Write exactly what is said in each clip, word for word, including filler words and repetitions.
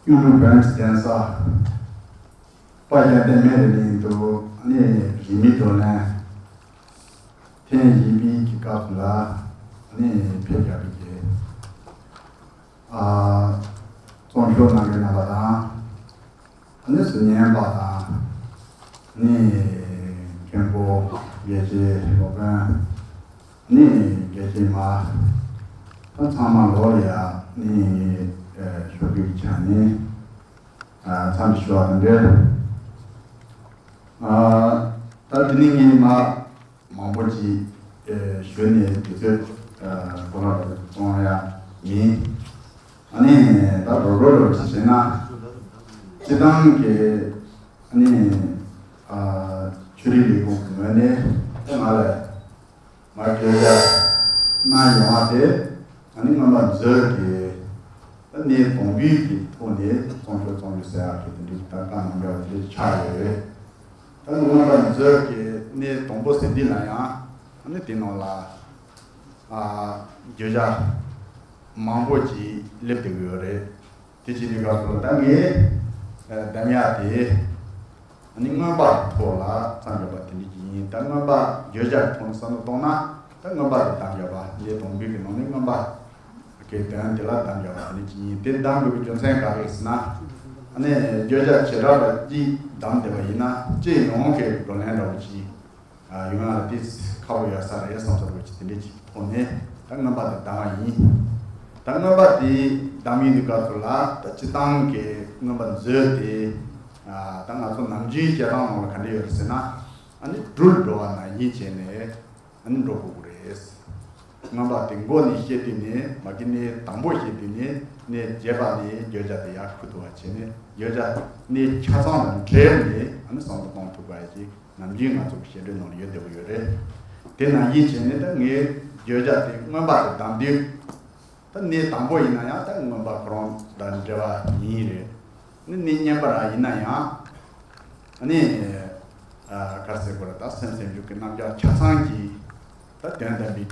ཀུན་འགྲོ་བན་དེ་གདན་ས། དཔལ་རྒྱལ་བསྟན་མའི་རི་གླིང་དུ་ནི་རིས་མེད་བགྲོ་གླེང་ཐེངས་བཞི་པའི་གི་སྐབས་སུ་ལ་ནི་ཕེབས་བཞག་པའི་གི་ཨ་རྩོམ་ཤོག་གནང་མཁན་རྣམ་པ་དང་ནི་ཟུར་ཉན་པ་དང་ནི་མཁན་པོ་དགེ་བཤེས་སློབ་དཔོན་ནི་དགེ་བཤེས་མ་ད་ཚང་མ་ལོ་ལ་ཡ་ནི་ཨ་ཞོགས་པའི་ཆ་ནས། ཨ་འཚམས་འདྲི་ཞུ་བ་དང་འབྲེལ། ཨ་ད་དེ་ནི་ངས་མ་མང་པོ་ཅིག་ཨེ་ཞུས་ནས་དུས་ཚོད་ཨ་ཁོ་རང་ལ་གཏོང་ཡ་མིན། ཨ་ནི་ད་རོ་རོ་རོ་ཅིག་བྱས་ན་སྤྱི་བཏང་གི་ཨ་ནི་ཨ་ཆོས་རིག་ལས་ཁུངས་ཀྱི་ངོས་ནས་ད་ང་ལ། མར་བརྗོད་བྱ་གནང་ཡོང་བ་དེ་ཨ་ནི་མངོན་པ་མཛོད་ཀྱི་ད་གནས་དང་པོའི་གི་ཐོག་ནས་རྩོམ་ཤོག་རྩོམ་རྒྱུ་ཟེར་ཡག་གི་དེ་འདྲའི་ད་བཀའ་གནང་ཡོད་པ་དེ་འདྲ་ཆགས་ཡོད་རེད། ད་མངོན་པ་མཛོད་ཀྱི་གནས་དང་པོ་ཟེར་འདི་ལ་ཡང་ཨ་ནི་དེ་ནང་ལ་ཨ་བརྗོད་བྱ་མང་པོ་ཅིག་སླེབས་བསྡད་ཀྱི་ཡོད་རེད། དེ་བྱེད་དུས་སྐབས་སུ་ད་ངས་གདམ་ཡག་དེ་ཨ་ནི་མངོན་པ་ཐོག་ལ་མཚམས་བཞག་པ་དེ་འདྲ་ཅིག་ཡིན། ད་མངོན་པ་བརྗོད་བྱ་ཐོག་ནས་བསམ་བློ་གཏོང་ན་ད་མངོན་པ་དེ་གདམ་བཞག་པ་འདི་དང་པོའི་གི་ནང་ནས་མངོན་པ་གི་དོན་དེ་ལ་གདམ་བཞག་པ་དེ་འདྲ་ཅིག་ཡིན། དེ་གདམ་དགོས་པའི་རྒྱུ་མཚན་ག་རེ་རེད་ཟེར་ན། ཨ་ནི་བརྗོད་བྱ་བྱེ་བྲག་པ་གཅིག་གདམ་བསྡད་པ་ཡིན་ན་སྤྱི་ཡོངས་ཀྱི་བགྲོ་གླེང་འདྲ་བོ་ཅིག་ཡོང་ཡག་ལ་དེ་ཁག་པོ་ཡོད་ས་རེད་བསམ་ས་རེད་ཅིག་དེ་འདྲའི་ཅིག་ཐོག་ནས་ད་མངོན་པ་དེ་གདམ་པ་ཡིན། ད་མངོན་པ་དེ་གདམ་ཡིན་དུས་སྐབས་སུ་ལ་ད་སྤྱི་བཏང་གི་མངོན་པ་མཛོད་དེ་ད་ང་ཚོ་ནམ་རྒྱུན་སྤྱིར་བཏང་ནང་ལ་ག་འདྲ་ཡོད་རེད་ཟེར་ན། ཨ་ནི་འགྲུལ་འགྲོ་བ་ནང་བཞིན་བྱས་ནས་ཨ་ནི་འགྲོ་དགོས་ཀྱི་རེད། མངོན་པ་དེ་མགོ་ནས་བཤད་དུས་ནས་མ་གི་གནས་དང་པོ་བཤད་དུས་ནས་གནས་བརྒྱད་པ་ནས་བརྗོད་བྱ་དེ་ཡར་ཁུ་ཐུག་པ་བྱས་ནས་བརྗོད་བྱ་གནས་ཆ་ཚང་དང་འབྲེལ་ནས་ཨ་ནི་བསམ་བློ་གཏོང་ཐུབ་པ་ཞིག་ནམ་རྒྱུན་ང་ཚོ་གི་བཤད་སྒྲོས་ནང་ལ་ཡོད་བསྡད་ཀྱི་ཡོད་རེད། དེ་ནང་བཞིན་བྱས་ནས་ད་ངས་བརྗོད་བྱ་དེ་མངོན་པ་དེ་གདམ་དུས་ད་གནས་དང་པོ་ཡིན་ན་ཡང་ད་མངོན་པ་ཁོ་རང་དང་འབྲེལ་བ་ཡིན་རེད། ནི་གནས་བསྙེན་པ་རང་ཡིན་ན་ཡང་ཨ་ནི་ཨ་ག་རེ་ཟེར་དགོས་རེད། ད་སེམས་སེམས་བྱུང་གི་རྣམ་གཞག་ཆ་ཚང་གི་ད་དོན་དམ་པའི་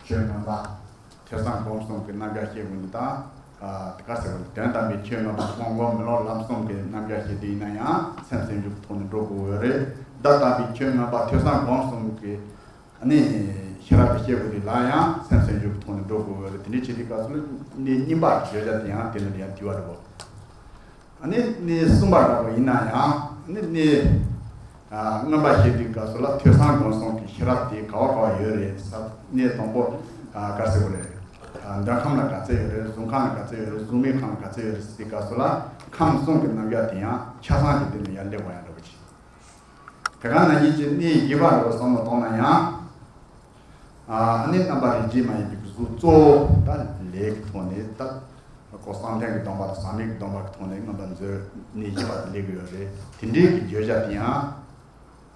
ཆོས་མངོན་པ། ཐོས་བསམ་སྒོམ་གསུམ་གྱི་རྣམ་གཞག་བཤད་དགོས་འདུག་དང་། ཨ་དེ་ག་ཟེར་བ་དོན་དམ་པའི་ཆོས་མངོན་པ་མཐོང་སྒོམ་མི་སློབ་ལམ་གསུམ་གྱི་རྣམ་གཞག་བཤད་དུས་ཡིན་ན་ཡང་སེམས་སེམས་བྱུང་གི་ཐོག་ནས་འགྲོ་དགོས་ཡོད་རེད། བདག་དམ་པའི་ཆོས་མངོན་པ་ཐོས་བསམ་སྒོམ་གསུམ་གྱི་ཨ་ནི་ཤེས་རབ་ཏུ་བཤད་དགོས་དུས་ལ་ཡང་སེམས་སེམས་བྱུང་གི་ཐོག་ནས་འགྲོ་དགོས་ཡོད་རེད། དེ་འདྲའི་བྱེད་དུས་སྐབས་སུ་ལ་གནས་རྙིང་པ་བརྗོད་བྱ་དེ་ཡང་དེ་ནི་ཡང་བསྡུས་པ་རེད་བ། ཨ་ནི་གནས་གསུམ་པ་འདྲ་པོ་ཡིན་ན་ཡང་ཨ་ནི་གནས་ཨ་མངོན་པ་བཤད་དུས་སྐབས་སུ་ལ་ཐོས་བསམ་སྒོམ་གསུམ་གྱི་ཤེས་རབ་དེ་ག་བ་ག་བ་ཡོད་རེད་ཟེར། གནས་དང་པོ་ཨ་ག་རེ་ཟེར་དགོས་རེད། ཨ་འདོད་ཁམས་ལ་ག་ཚད་ཡོད་རེད། གཟུགས་ཁམས་ལ་ག་ཚད་ཡོད་རེད། གཟུགས་མེད་ཁམས་ལ་ག་ཚད་ཡོད་རེད་ཟེར་དུས་སྐབས་སུ་ལ་ཁམས་གསུམ་གྱི་རྣམ་གཞག་དེ་ཡང་ཆ་ཚང་གི་སྟེང་ནས་ཡར་སླེབས་པ་ཡང་འདྲ་པོ་ཅིག་དེ་ག་ནང་བཞིན་གྱི་གནས་བཞི་པ་འདྲ་པོ་བསམ་བློ་གཏོང་ན་ཡང་། ཨ་ནི་རྣམ་པ་རིགས་གཅིག་མ་ཡིན་པའི་གཟུགས་གཙོ་བོ་ད་ལས་ཀྱི་ཐོག་ནས་ད་ཁོ་བསམ་གཏན་གྱི་སྡོམ་པ་དང་ཟག་མེད་ཀྱི་སྡོམ་པ་གི་ཐོག་ནས་མངོན་པ་མཛོད་གནས་བཞི་པ་དེ་སླེབས་ཀྱི་ཡོད་རེད། དེ་འདྲའི་གི་བརྗོད་བྱ་དེ་ཡང་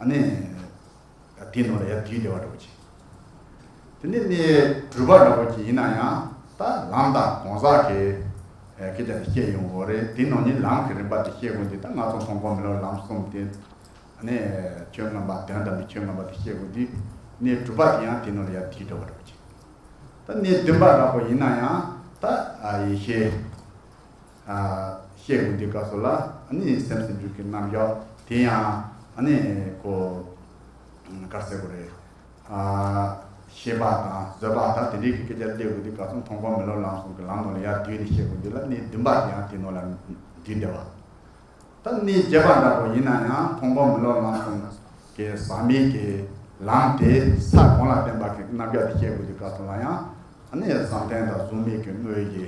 ཨ་ནི་དེའི་ནང་ལ་ཡར་བསྡུས་བསྡད་པ་འདྲ་པོ་ཅིག་དེ་ནས་གནས་དྲུག་པ་འདྲ་པོ་ཅིག་ཡིན་ན་ཡང་ད་ལམ་དང་གང་ཟག་གི་སྐད་ཆ་དེ་བཤད་ཡོང་གི་རེད། དེ་ནང་ནས་ལམ་གྱི་རིམ་པ་དེ་བཤད་དགོས་དུས་ད་ང་ཚོ་མཐོང་སྒོམ་མི་སློབ་ལམ་གསུམ་དེ། ཨ་ནི་ཆོས་མངོན་པ་དོན་དམ་པའི་ཆོས་མངོན་པ་དེ་བཤད་དགོས་དུས་གནས་དྲུག་པ་དེ་ཡང་དེ་ནང་ལ་ཡར་བསྡུས་འགྲོ་བ་འདྲ་པོ་ཅིག་ད་གནས་བདུན་པ་འདྲ་པོ་ཡིན་ན་ཡང་ད་ཨ་ཡེ་ཤེས་ཨ་བཤད་དགོས་དུས་སྐབས་སུ་ལ་ཨ་ནི་སེམས་སེམས་བྱུང་གི་རྣམ་གཞག་དེ་ཡང་ཨ་ནི་ཁོ་ག་རེ་ཟེར་དགོས་རེད། ཨ་ཤེས་པ་དང་བཟོད་པ་དང་དེ་འདྲའི་གི་སྐད་ཆ་སླེབས་དགོས་དུས་སྐབས་སུ་མཐོང་སྒོམ་མི་སློབ་ལམ་གསུམ་གྱི་ལམ་ནང་ལ་ཡར་བསྡུས་ནས་བཤད་དགོས་དུས་ལ་གནས་བདུན་པ་དེ་ཡང་དེ་ནང་ལ་བསྡུས་བསྡད་པ། ད་གནས་བརྒྱད་པ་འདྲ་པོ་ཡིན་ན་ཡང་མཐོང་སྒོམ་མི་སློབ་ལམ་གསུམ་གྱི་ཟག་མེད་ཀྱི་ལམ་དེ་ས་གོང་ལ་བརྟེན་པ་གི་རྣམ་གཞག་དེ་བཤད་དགོས་ཀྱི་སྐབས་སུ་ལ་ཡང་ཨ་ནི་བསམ་གཏན་དང་གཟུགས་མེད་ཀྱི་དངོས་ཀྱི་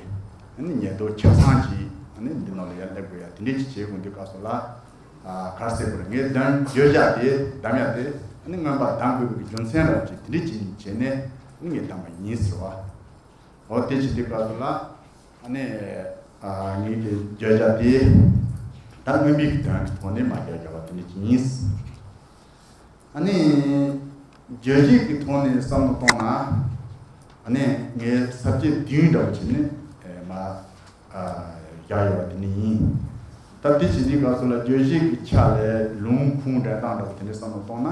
ཨ་ནི་ཉེར་བསྡོགས་ཆ་ཚང་གིས་ཨ་ནི་འདི་ནང་ལ་ཡར་སླེབས་དགོས་ཡ་དེ་འདྲའི་ཅིག་བྱེད་དགོས་དུས་སྐབས་སུ་ལ་ཨ་ག་རེ་ཟེར་དགོས་རེད། ངས་གདམ་བརྗོད་བྱ་དེ་གདམ་ཡ་དེ་ཨ་ནི་མངོན་པ་གདམ་དགོས་པའི་རྒྱུ་མཚན་འདྲ་པོ་ཅིག་དེ་འདྲའི་ཅིག་བྱས་ནས་ཨ་ནི་ངས་གདམ་པ་ཡིན་ཟེར་བ། འོ་དེ་བྱེད་དུས་སྐབས་སུ་ལ་ཨ་ནི་ཨ་ངེད་ཀྱི་བརྗོད་བྱ་དེ་ད་མངོན་པའི་གི་དོན་གྱི་ཐོག་ནས་མ་བརྗོད་བྱ་བ་དེ་འདྲ་ཅིག་ཡིན། ཨ་ནི་རྗོད་བྱེད་ཀྱི་ཐོག་ནས་བསམ་བློ་གཏོང་ན་ཨ་ནི་ངས་ས་བཅད་བདུན་འདྲ་བོ་བྱས་ནས་མ་ཨ་བཞག་ཡོད་པ་དེ་འདྲ་ཡིན། ད་དེ་བྱེད་དུས་སྐབས་སུ་ལ་རྗོད་བྱེད་ཀྱི་ཆ་ལས་ལུང་ཁུངས་འགྲེལ་སྟངས་འདྲ་བོ་དེ་འདྲ་བསམ་བློ་གཏོང་ན་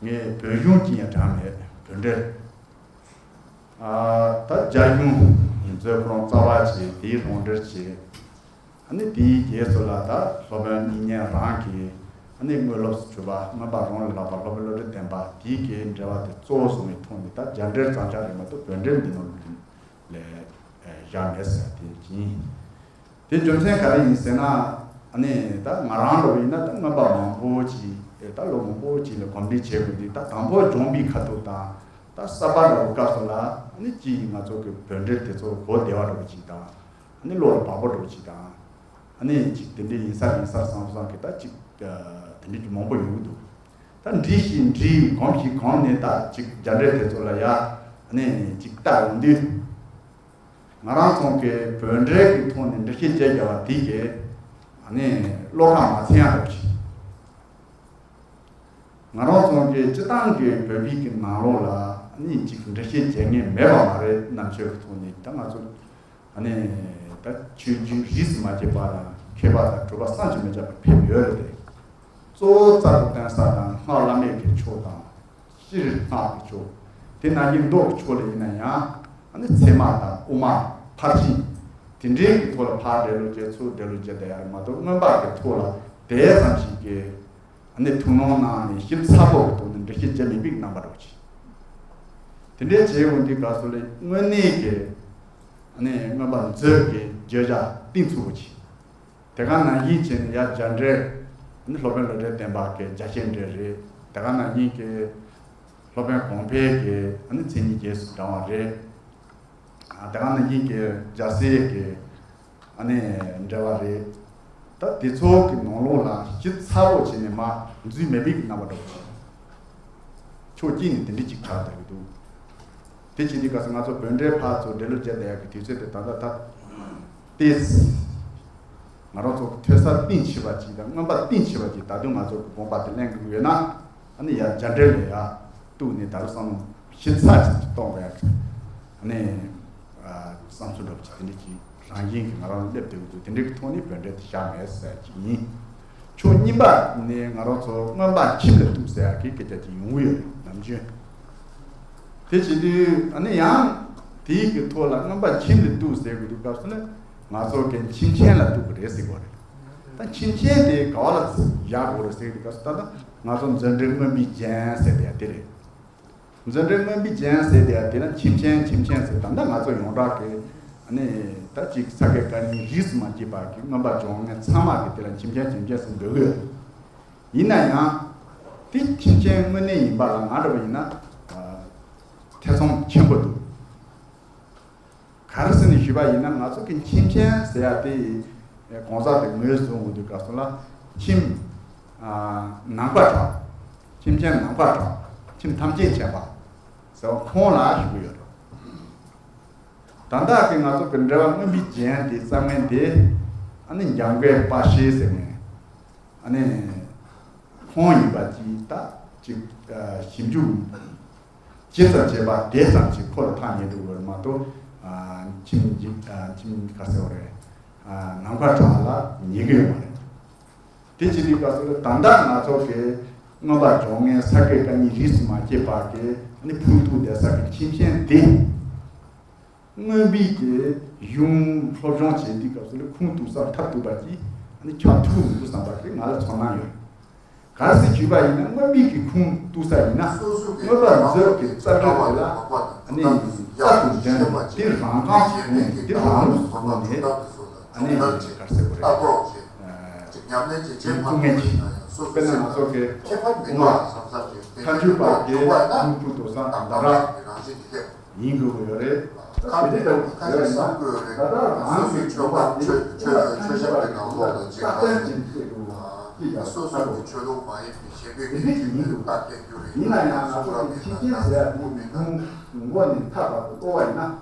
ངས་བོད་གཞུང་གཅིག་ཡང་དྲངས་མེད། བོད་འགྲེལ། ཨ་ད་རྒྱ་གཞུང་མཛོད་ཁོ་རང་རྩ་བ་བྱས་དེའི་ལུང་འདྲེན་བྱས། ནི་དེའི་རྗེས་སུ་ལ་ད་སློབ་དཔོན་དབྱིག་གཉེན་རང་གིས་ཨ་ནི་དངོས་སློབ་སུ་གྱུར་པ་མངོན་པ་རང་ལ་ལྷག་པ་སློབ་དཔོན་བློ་གྲོས་ལྡན་པ་དེའི་གི་འགྲེལ་པ་དེ་གཙོ་བོ་བཟུང་བའི་ཐོག་ནས་ད་རྒྱ་འགྲེལ་རྩོམ་འཆར་རེད་མ་གཏོགས་བོད་འགྲེལ་འདི་ནང་ལ་བཞག་མེད་ཟེར་དེ་ཡིན། དེ་རྒྱུ་མཚན་ག་རེ་ཡིན་ཟེར་ན། ཨ་ནི་ད་ང་རང་འདྲ་བོ་ཡིན་ན་ད་མངོན་པ་མང་པོ་ཅིག་ད་ལོ་མང་པོ་ཅིག་ལ་གོམས་འདྲིས་བྱེད་དགོས་དུས། ད་དང་པོ་སྦྱོང་བའི་ཁ་ཐུག་དང་ད་གསར་པ་འདྲ་བོ་སྐབས་སུ་ལ་ཨ་ནི་ཅིག་ང་ཚོ་གི་བོད་འགྲེལ་དེ་ཚོ་གོ་བདེ་བ་འདྲ་བོ་ཅིག་དང་། ཨ་ནི་བློ་ལ་བབ་པོ་འདྲ་བོ་ཅིག་དང་། ཨ་ནི་ཅིག་དེ་འདྲའི་ཡིན་ས་ཡིན་ས་བསམ་བསམ་གི་ད་ཅིག་དེ་འདྲའི་མང་པོ་ཡོང་གི་འདུག་ད་འདྲི་ཞིང་འདྲི་གོམས་ཤིང་གོམས་ནས་ད་ཅིག་རྒྱ་འགྲེལ་དེ་ཚོ་ལ་ཡ་ཨ་ནི་ཅིག་ལྟ་ཡོང་དུས། ང་རང་ཚོ་གི་བོད་འགྲེལ་གྱི་ཐོག་ནས་འགྲེལ་བཤད་བྱས་བསྡད་པ་དེ་གས་ཨ་ནི་བློ་ཁ་མ་ཚིམ་ཡག་འདྲ་བོ་ཅིག་ང་རང་ཚོ་གི་སྤྱི་བཏང་གི་བོད་པའི་གི་ནང་ལོགས་ལ་ཨ་ནི་ཅིག་འགྲེལ་བཤད་བྱེད་མཁན་མེད་པ་མ་རེད། རྣམ་དཔྱོད་ཀྱི་ཐོག་ནས་ད་ང་ཚོ་ཨ་ནི་ད་ཆོས་བརྒྱུད་རིས་སུ་མ་ཆད་པ་ལ་མཁས་པ་དང་གྲུབ་པ་བསམ་གྱིས་མི་ཁྱབ་པ་ཕེབས་ཡོད་རེད་དེ། གཙོ་བོ་རྩ་བའི་བསྟན་ས་དང་སྔགས་བླ་མེད་ཀྱི་ཕྱོགས་དང་། སྤྱིར་སྔགས་ཀྱི་ཕྱོགས། དེ་ནང་བཞིན་མདོ་གི་ཕྱོགས་ལ་ཡིན་ན་ཡང་ཨ་ནི་ཚད་མ་དང་དབུ་མ། ཕར་ཕྱིན། དེ་འདྲའི་གི་ཐོག་ལ་ཕར་འགྲེལ་བརྗོད་ཚུར་འགྲེལ་བརྗོད་བྱས་བསྡད་ཡ་རེད་མ་གཏོགས། མངོན་པ་གི་ཐོག་ལ་དེ་ཙམ་ཞིག་གི་ཨ་ནི་ཐུགས་སྣང་གནང་ནས་ཞིབ་ཚགས་པོ་གི་ཐོག་ནས་འགྲེལ་བཤད་བྱེད་མི་དཔེ་རྣམ་པ་འདྲ་བོ་ཅིག་དེ་འདྲའི་བྱེད་འོང་དུས་སྐབས་སུ་ལ་དངོས་གནས་ཀྱི་ཨ་ནི་མངོན་པ་མཛོད་ཀྱི་བརྗོད་བྱ་གཏིང་ཚུགས་པོ་ཅིག་དེ་ག་ནང་བཞིན་བྱས་ནས་ཡར་རྒྱ་འགྲེལ། ཨ་ནི་སློབ་དཔོན་བློ་གྲོས་ལྡན་པ་གི་རྒྱ་ཆེན་འགྲེལ་རེད། དེ་ག་ནང་བཞིན་གྱི་སློབ་དཔོན་གོང་འཕེལ་གྱི་ཨ་ནི་མཚན་ཉིད་རྗེས་སུ་འབྲང་བ་རེད། ཨ་དེ་ག་ནང་བཞིན་གྱི་རྒྱལ་སྲས་ཀྱི་ཨ་ནི་འགྲེལ་བ་རེད། ད་དེ་ཚོ་གི་ནང་ལོགས་ལ་ཞིབ་ཚགས་པོ་བྱས་ནས་མར་འཛུལ་མེད་པའི་གི་རྣམ་པ་འདྲ་བོ་ཞིག་ཕྱོགས་གཅིག་ནས་དེ་འདྲ་ཅིག་ཆགས་བསྡད་ཀྱི་འདུག་དེ་བྱེད་དུས་སྐབས་སུ་ང་ཚོ་བོད་འགྲེལ་ཕར་ཚུར་འགྲེལ་བརྗོད་བྱས་བསྡད་ཡག་གི་དུས་ཚོད་དེ་ད་ལྟ་ད་ཏོག་ཙམ་ང་རང་ཚོ་ཐོས་བསམ་གཏིང་ཆེ་བ་ཅིག་དང་མངོན་པ་གཏིང་ཆེ་བ་ཅིག་ད་དུང་ང་ཚོ་གི་དགོངས་པ་དེ་ལེན་དགོས་ཀྱི་ཡོད་ན། ཨ་ནི་ཡར་རྒྱ་འགྲེལ་ལ་ཡར་གཏུགས་ནས་ད་རུང་བསམ་བློ་ཞིབ་ཚགས་ཅིག་གཏོང་དགོས་ཡག་གི་ཨ་ནི་བསམ་ཚུལ་འདྲ་པོ་ཅིག་དེ་འདྲ་ཅིག་རང་བཞིན་གྱིས་ང་རང་ལ་སླེབས་བསྡད་ཡོད་འདུག་དེ་འདྲ་གི་ཐོག་ནས་བོད་འགྲེལ་དེ་བཞག་མེད་ཟེར་ཅིག་ཡིན། ཕྱོགས་གཉིས་པ་ནི་ང་རང་ཚོ་མངོན་པ་ཁྱིམ་ལ་གཏུགས་ཟེར་ཡག་གི་སྐད་ཆ་ཅིག་ཡོང་གི་ཡོད་རེད་ནམ་རྒྱུན། དེ་བྱེད་དུས་ཨ་ནི་ཡང་དེའི་གི་ཐོག་ལ་མངོན་པ་ཁྱིམ་ལ་གཏུགས་ཟེར་དགོས་དུས་སྐབས་སུ་ནི་ང་ཚོ་གི་ཁྱིམ་ཆེན་ལ་གཏུགས་དགོས་རེད་ཟེར་གོ་རེད། ད་ཁྱིམ་ཆེན་དེ་ག་བ་ལ་བཞག་དགོས་རེད་ཟེར་དུས་སྐབས་སུ་ད་ལྟ་ང་ཚོ་མཛོད་འགྲེལ་མངོན་པའི་རྒྱན་ཟེར་དེ་ཡ་དེ་རེད། མཛོད་འགྲེལ་མངོན་པའི་རྒྱན་ཟེར་དེ་ཡ་དེ་ལ་ཁྱིམ་ཆེན་ཁྱིམ་ཆེན་ཟེར། ད་ལྟ་ང་ཚོ་ཡོངས་གྲགས་ཀྱི་ཨ་ནི་ད་ཅིག་ས་དགེ་བཀའ་རྙིང་རིས་སུ་མ་ཆད་པ་གི་མངོན་པ་སྦྱོང་མཁན་ཚང་མ་གི་དེ་ལ་ཁྱིམ་ཆེན་ཁྱིམ་ཆེན་ཟེར་འདོད་གི་ཡོད། ཡིན་ན་ཡང་དེ་ཁྱིམ་ཆེན་དངོས་གནས་ཡིན་པ་ལ་ང་འདྲ་བ་ཡིན་ན་ཐེ་ཚོམ་ཆེན་པོ་འདུག་ག་རེ་ཟེར་ནས་ཞུས་པ་ཡིན་ན། ང་ཚོ་གི་ཁྱིམ་ཆེན་ཟེར་ཡ་དེ་གང་ཟག་དེ་ངོས་བཟུང་འོང་དུས་སྐབས་སུ་ལ་ཁྱིམ་ནམ་མཁའ་གྲགས། ཁྱིམ་ཆེན་ནམ་མཁའ་གྲགས། ཁྱིམ་ཐམས་ཅད་མཁྱེན་པ་ཟེར་བ་ཁོང་ལ་ཞུ་གི་ཡོད་རེད། ད་ལྟ་གི་ང་ཚོ་གི་འགྲེལ་པ་མངོན་པའི་རྒྱན་དེ་རྩོམ་མཁན་དེ་ཨ་ནི་འཇམ་མགོན་པ་ཤེས་ཟེར་མཁན། ཨ་ནི་ཁོང་ཡིན་པ་ཅིག་ད་ཅིག་ཞིབ་འཇུག་ཇི་ཙམ་བྱས་པ་དེ་ཙམ་ཅིག་ཁོ་ལ་ཐག་ཉེ་འགྲོ་གི་རེད་མ་གཏོགས། ཁྱིམ་གྱི་ཁྱིམ་ག་ཟེར་བ་རེད། ནམ་མཁའ་གྲགས་ལ་ཉེ་གི་ཡོད་མ་རེད། དེ་བྱེད་དུས་སྐབས་སུ་ད་ལྟ་ང་ཚོ་གི་མངོན་པ་སྦྱོང་མཁན་ས་དགེ་བཀའ་རྙིང་རིས་སུ་མ་ཆད་པ་གི་ཨ་ནི་ཕུལ་དུ་བསྡད་ས་གི་ཁྱིམ་ཆེན་དེ། མངོན་པའི་གི་གཞུང་སློབ་སྦྱོང་བྱེད་དུས་སྐབས་སུ་ལ་ཁུངས་གཏུགས་ས་མཐར་ཐུག་པ་ཅིག་ཨ་ནི་ཆགས་ཐུབ་མི་འདུག་བསམ་པ་གི་ང་ལ་ཚོར་སྣང་ཡོད། གལ་སྲིད་བྱུང་བ་ཡིན་ན། མངོན་པའི་གི་ཁུངས་གཏུགས་ས་ཡིན་ན། མངོན་པ་མཛོད་ཀྱི་རྩ་འགྲེལ་དེ་ལ་ཨ་ནི་རྩ་དང་ལྡན་ནས་དེ་རང་རྐང་བཟུང་ནས་དེ་རང་ལུགས་སུ་བཟུང་ནས་ཨ་ནི་ག་རེ་ཟེར་དགོས་རེད། ཉམས་ལེན་བྱེད་ཆེད་མ་ཐུབ་པ་ཡིན་ན་ཡང་སོ་སོ་དཔེར་ན་ང་ཚོ་གི་ཁྱད་པར་མི་འདུག་བསམ་བསམ་གྱི་དེ་ཐལ་འགྱུར་བར་གྱི་ཁུངས་གཏུགས་དོ་བསམ་ད་ར་ཡིན་དགོས་ཀྱི་ཡོད་རེད། ད་དེ་འདྲ་ཡོད་ན་ད་ལྟ་རང་གི་དགོངས་པ་དེ་ཐལ་འགྱུར་བར་གྱི་རྩ་དོན་ཅན་ཞིག་ཏུ་ཅི་ཡང་ཆགས་ཡོད་ན་ད་ལྟ་རང་གི་དགོངས་པ་དེ་ཐལ་འགྱུར་བར་གྱི་རྩ་དོན་ཅན་ཞིག་ཏུ་ཅི་ཡང་ཆགས་ཡོད་ན། དེ་འདྲ་ཞིག་ཡིན་འདུག་ཡིན་ན་ཡང་ང་ཚོ་གི་ཁྱིམ་ཆེན་ཟེར་ཡ་དེ་ཡུལ་ལུང་མགོ་ནས་མཐའ་བར་དུ་གཏོགས་པ་ཡིན་ན།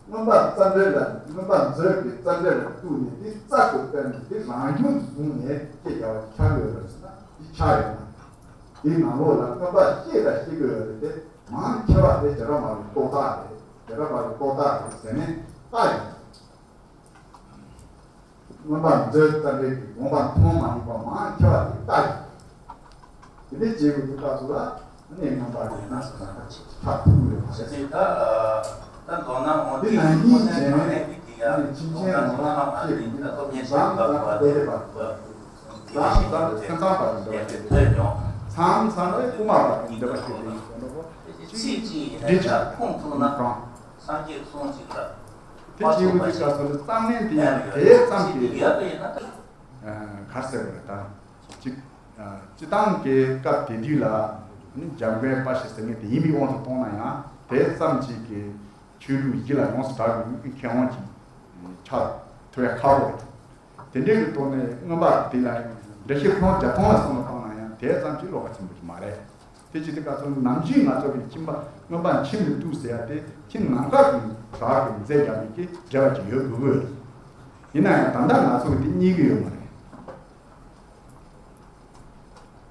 མངོན་པ་རྩ་འགྲེལ་ལ་མངོན་པ་མཛོད་ཀྱི་རྩ་འགྲེལ་ལ་གཏུགས་ནས་དེ་རྩ་དང་བསྟན་ནས་དེ་རང་བྱུང་དུ་བཟུང་ནས་སྐད་རྒྱག་པ་ཆགས་ཡོད་རེད་ཟེར་ན་དེ་ཆགས་ཡོད་མ་རེད། དེའི་ནང་ལོགས་ལ་མངོན་པ་ཤེས་དང་ཤེས་དགོས་ཡོད་རེད་དེ། མང་ཆེ་བ་དེ་བྱེ་བྲག་སྨྲ་བའི་རྟོག་བཏགས་རེད། བྱེ་བྲག་སྨྲ་བའི་རྟོག་བཏགས་རེད་ཟེར་ནས་བཏགས་ཡོད། མངོན་པ་མཛོད་རྩ་འགྲེལ་གྱི་དགོངས་པ་མཐོང་མ་མྱོང་པ་མང་ཆེ་བ་དེ་ལྟ་ཡིན། དེ་འདྲའི་བྱེད་དགོས་ཀྱི་སྐབས་སུ་ལ་གནས་མངོན་པ་རེད་ན་ཐབས་ཐུག་ཡོད་མ་རེད། ད་ད་མདོར་ན་འོང་དེ་ནང་བཞིན་བྱས་ནས་ ཁྱིམ་ཆེན་ནང་ལ་ཅིག་ཟམ་ཟམ་སྡེ་པ། ཟམ་ཟམ་སེམས་ཙམ་པ་དང་འབྲེལ་བ་ཞིག་རེད། མཚམས་མཚམས་ལ་དབུ་མ་པ་དང་འབྲེལ་བ་ཞིག་རེད་ཟེར་ནོ། ཅིག་འདི་ཆ་ཁོང་ཐུག་ན་གང་སངས་རྒྱས་གསུང་ཅིག་ལ། དེ་བྱེད་དགོས་དུས་སྐབས་སུ་ནི་གཙང་ལེན་དེ་ཡང་དེ་ཙམ་གྱིས་ཡོད་པ་ཡིན་ན། གར་ཟེར་བ་རེད་ད། ཅིག་སྤྱི་བཏང་གི་སྐབས་དེ་དུས་ལ་ནི་འཇམ་མགོན་པ་ཞེས་ཟེར་མཁན་དེ་ཡིན་པའི་དབང་དུ་གཏོང་ན་ཡང་དེ་ཙམ་ཅིག་གི་ཆོས་ལུགས་གཞི་ལ་ཡོངས་སུ་གྲགས་པའི་མཁས་དབང་ཅིག་ཆགས་ཐུབ་ཡ་ཁག་པོ་རེད། དེ་འདྲའི་གི་ཐོག་ནས་མངོན་པ་དེ་ལ་འགྲེལ་བཤད་ཁོང་བརྒྱ་སྟོང་ལ་སོང་ལ་བཏང་ན་ཡང་དེ་ཙམ་གྱིས་བློ་ཁ་ཆེན་པོ་ཞིག་མ་རེད། དེ་བྱེད་དུས་སྐབས་སུ་ནམ་རྒྱུན་ང་ཚོ་གི་ཁྱིམ་པ་མངོན་པ་ཁྱིམ་ནས་གཏུགས་ཟེར་ཡ་དེ་ཁྱིམ་ནམ་མཁའ་གི་བྲག་གི་མཛེས་རྒྱབ་པའི་གི་འབྲེལ་བ་ཅིག་ཡོད་དགོས་ཀྱི་ཡོད་རེད། ཡིན་ན་ཡང་ད་ལྟ་ང་ཚོ་གི་དེ་རྙེད་ཀྱི་ཡོད་མ་རེད།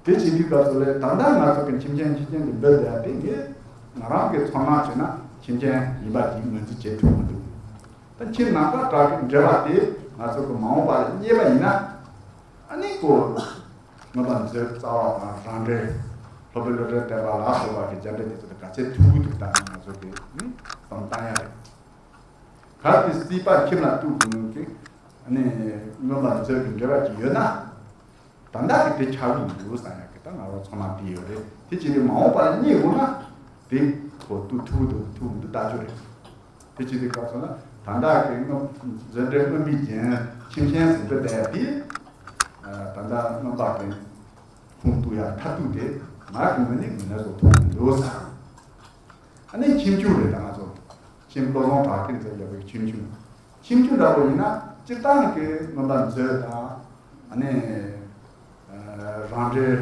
དེ་བྱེད་དུས་སྐབས་སུ་ལས་ད་ལྟ་ང་ཚོ་གི་ཁྱིམ་ཆེན་ཁྱིམ་ཆེན་དུ་འབོད་བསྡད་ཡ་དེ་ངས་ང་རང་གི་ཚོར་སྣང་བྱས་ན་ཁྱིམ་ཆེན་ཡིན་པ་ཅིག་ངོས་འཛིན་བྱེད་ཐུབ་མི་འདུག་ད་ཁྱིམ་ནམ་མཁའ་བྲག་གི་འབྲེལ་བ་དེ་ང་ཚོ་གི་མ་འོངས་པ་ལ་རྙེད་པ་ཡིན་ན། ཨ་ནི་ཀོ། མངོན་པ་མཛོད་རྩ་བ་དང་རང་འགྲེལ། སློབ་དཔོན་བློ་གྲོས་བསྟན་པ་ལ་སོགས་པ་གི་སྦྱར་འགྲེལ་དེ་ཚོ་དང་ག་ཚད་ཐུག་གི་འདུག་ད་ང་ཚོ་གི་བསམ་བཏང་ཡ་རེད། གལ་ཏེ་སྲིད་པ་ཁྱིམ་ལ་གཏུགས་དགོས་ཀྱི་ཨ་ནི་མངོན་པ་མཛོད་ཀྱི་འབྲེལ་བ་ཅིག་ཡོད་ན། ད་ལྟ་གི་དེ་ཆགས་ཀྱི་འདུག་བསམ་ཡ་གི་ད་ང་རང་ཚོ་ཚང་མ་དེ་ཡོད་རེད། དེ་བྱས་ཏེ་མ་འོངས་པ་ལ་རྙེད་དགོས་ན་དེ་ཁོ་ཏུ་ཐུག་འདུག་ཐུག་འདུག་ལྟ་རྒྱུ་རེད། དེ་བྱས་ཏེ་སྐབས་སུ་ན་ད་ལྟ་གི་མངོན་མཛོད་འགྲེལ་མངོན་པའི་རྒྱན་ཁྱིམ་ཆེན་ཟེར་འདོད་བསྡད་ཡ་དེ་ད་ལྟ་མངོན་པ་གི་ཁུངས་གཏུགས་ཡ་མཐར་ཐུག་དེ་ང་གི་ངོས་ནས་ངོས་ལེན་བཟོ་ཐུབ་མི་འདུག་བསམ། ཨ་ནི་ཁྱིམ་ཆུང་རེད་ད་ང་ཚོ། ཁྱིམ་བློ་བཟང་གྲགས་ཅན་ཟེར་ཡོད་པའི་ཁྱིམ་ཆུང་། ཁྱིམ་ཆུང་འདྲ་པོ་ཡིན་ན་སྤྱིར་བཏང་གི་མངོན་པ་མཛོད་དང་། ཨ་ནི་རང་འགྲེལ་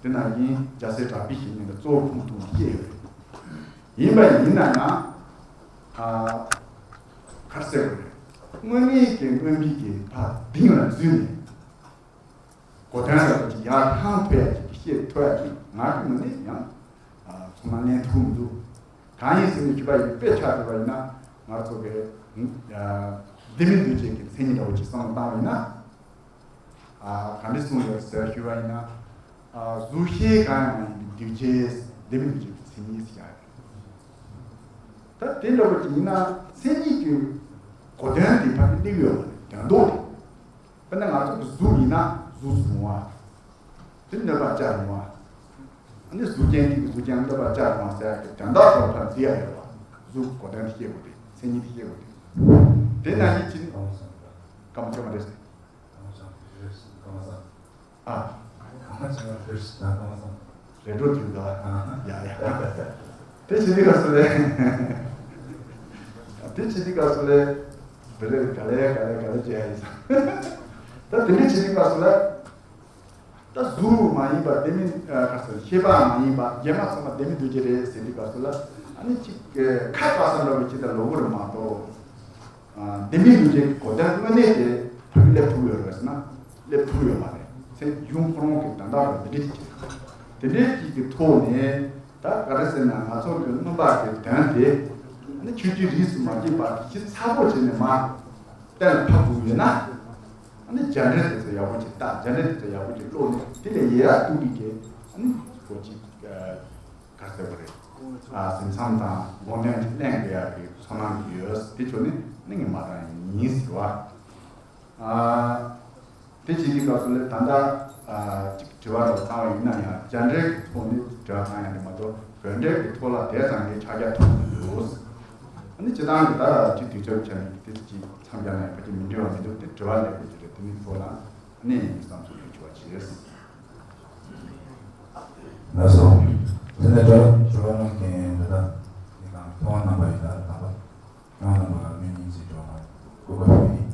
དེ་ན་ཡིན་རྒྱལ་སྲས་གྲགས་པའི་ཞིག་ཡིན་ན་གཙོ་བོ་ཁུངས་གཏུགས་ནས་བཤད་ཡོད་རེད། ཡིན་པ་ཡིན་ན་ཡང་ཨ་གར་ཟེར་བ་རེད། དངོས་གནས་ཀྱི་མངོན་པའི་གི་ཕ་གདིང་ལ་འཛུལ་ནས། གོ་དོན་ལ་ཅིག་ཡར་ལྷང་ཐུབ་ཡ་ཅིག་བཤད་ཐུབ་ཡ་ཅིག་ང་གི་ངོས་ནས་ཡང་ཚང་མ་ལེན་ཐུབ་མི་འདུག་གང་ཡིན་ཟེར་ནས་ཞུས་པ་ཡིན་དཔེ་ཆ་བཞག་པ་ཡིན་ན་ང་ཚོ་གི་ལྡན་མིན་འདུས་བྱས་ཀྱི་མཚན་ཉིད་འདྲ་བོ་ཅིག་བསམ་བློ་བཏང་བ་ཡིན་ན། ག་འདྲ་གསུངས་ཡོད་ཟེར་ཞུས་པ་ཡིན་ན། གཟུགས་ཤེས་གང་ཡང་མ་ཡིན་པའི་འདུས་བྱས་ལྡན་མིན་འདུས་བྱས་ཀྱི་མཚན་ཉིད་ཟེར་ཡ་རེད། ད་དེ་འདྲ་བོ་ཅིག་ཡིན་ན་མཚན་ཉིད་ཀྱི་གོ་དོན་དེ་ཕ་གི་གླེང་ཡོད་མ་རེད་དོན་ལྡོག་དེ། དཔེར་ན་ང་ཚོ་གི་གཟུགས་ཡིན་ན་གཟུགས་སུ་རུང་བ། དེ་གནོད་པ་བསྐྱལ་རུང་བ། ཨ་ནི་གཟུགས་ཅན་གཅིག་གིས་གཟུགས་ཅན་གནོད་པ་བསྐྱལ་རུང་བ་ཟེར་ཡག་གི་དོན་དག་ཐོག་ཕར་འཛིན་ཡག་ཡོད་པ། གཟུགས་གོ་དོན་དེ་ཤེས་དགོས་ཏེ་མཚན་ཉིད་དེ་ཤེས་དགོས་ཏེ། དེ་ན་ཡིད་ཀྱིས་སྐམ་སྐམ་རེད་ཟེར། ཨ། རེ་འགྲོ་དུས་ག་ཡ་ཡ། དེ་བྱེད་དུས་ག་སུ་ལས། དེ་བྱེད་དུས་ག་སུ་ལས། བེ་ལེ་ག་ལེ་ག་ལེ་ག་ལེ་བྱེད་ཡ་ཡིན་ས། ད་དེ་འདྲ་བྱེད་དུས་ག་སུ་ལ། ད་གཟུགས་མ་ཡིན་པ་ལྡན་མིན་ཨ་ག་ཟེར་ཤེས་པ་མ་ཡིན་པ་རྒྱན་མ་ཚང་མ་ལྡན་མིན་འདུས་བྱས་རེད་ཟེར་དུས་ག་སུ་ལ། ཨ་ནི་གཅིག་ཁ་པ་སང་འདྲ་བོ་ཅིག་ད་ལོ་གོ་རེ་མ་གཏོགས། ལྡན་མིན་འདུས་བྱས་ཀྱི་གོ་དོན་དངོས་གནས་དེ་ཕ་གི་སླེབས་ཐུབ་ཡོད་རེད་ཟེར་ན་སླེབས་ཐུབ་ཡོད་མ་རེད། ཚེ་གཞུང་ཁོ་རང་གི་དོན་དག་ལ་འདི་འདྲ་ཅིག་བྱེད། དེ་འདྲའི་ཅིག་གི་ཐོག་ནས་ད་ག་རེ་ཟེར་ན་ང་ཚོ་གི་མངོན་པ་གི་དོན་དེ་ཨ་ནི་ཆོས་ཀྱི་རིས་སུ་མ་ཆད་པ་གི་ཞིབ་ཚགས་པོ་བྱས་ནས་མར་གཏན་ལ་ཕབ་དགོས་ཡོད་ན། ཨ་ནི་རྒྱ་འགྲེལ་དེ་ཚོ་ཡག་པོ་ཅིག་ལྟ། རྒྱ་འགྲེལ་དེ་ཚོ་ཡག་པོ་ཅིག་ཀློག་ནས་དེ་ལས་ཡལ་ཡ་གཏུག་གི་གི་ཨ་ནི་ཁོ་ཅིག་ག་ཟེར་བ་རེད། ཨ་སེམས་ཁམས་དང་དགོངས་དོན་གྱི་གླེང་དགོས་ཡ་གི་ཚོར་སྣང་གི་ཡོད། དེ་ཆོ་ནི་ནི་ངས་མ་རང་ཡིན་ཟེར་བ། ཨ་དེ་བྱེད་དུས་སྐབས་སུ་ལས་ད་ལྟ་ཨ་ཅིག་དྲི་བ་རོ་བཏང་བ་ཡིན་ན་ཡང་རྒྱ་འགྲེལ་གྱི་ཐོག་ནས་དྲི་བ་བཏང་ཡ་རེད་མ་གཏོགས་བོད་འགྲེལ་གྱི་ཐོག་ལ་དེ་ཙམ་གྱི་ཕྱག་རྒྱ་ཐོབ་མི་འདུག་ཨ་ནི་སྤྱི་བཏང་གི་ད་ཅིག་དུས་ཚོད་ཆ་ནས་དེ་ཅིག་མཚམས་སྦྱར་ན་ཡང་ཕལ་ཆེར་མི་འགྲིག་པ་མི་འདུག་དེ་དྲི་བ་ལས་དགོས་ཀྱི་རེད། དེ་ནི་ཐོག་ལ་ཨ་ནི་བསམ་ཚུལ་ཞུ་ཆོག་པ་བྱེད། ལགས་སོ། དེ་ནས་དྲི་བ་དྲི་བ་གནང་མཁན་འདི་དག་ནི་གང་མཐོང་བ་རྣམ་པ་ཡིན་ལ་དམ་པ་མཐོང་བ་རྣམ་པ་ལ་སྨོན་ཉིན་ཅིག་འགྲོ་བ་སྐུ་པ་ཕུལ་ཡིན།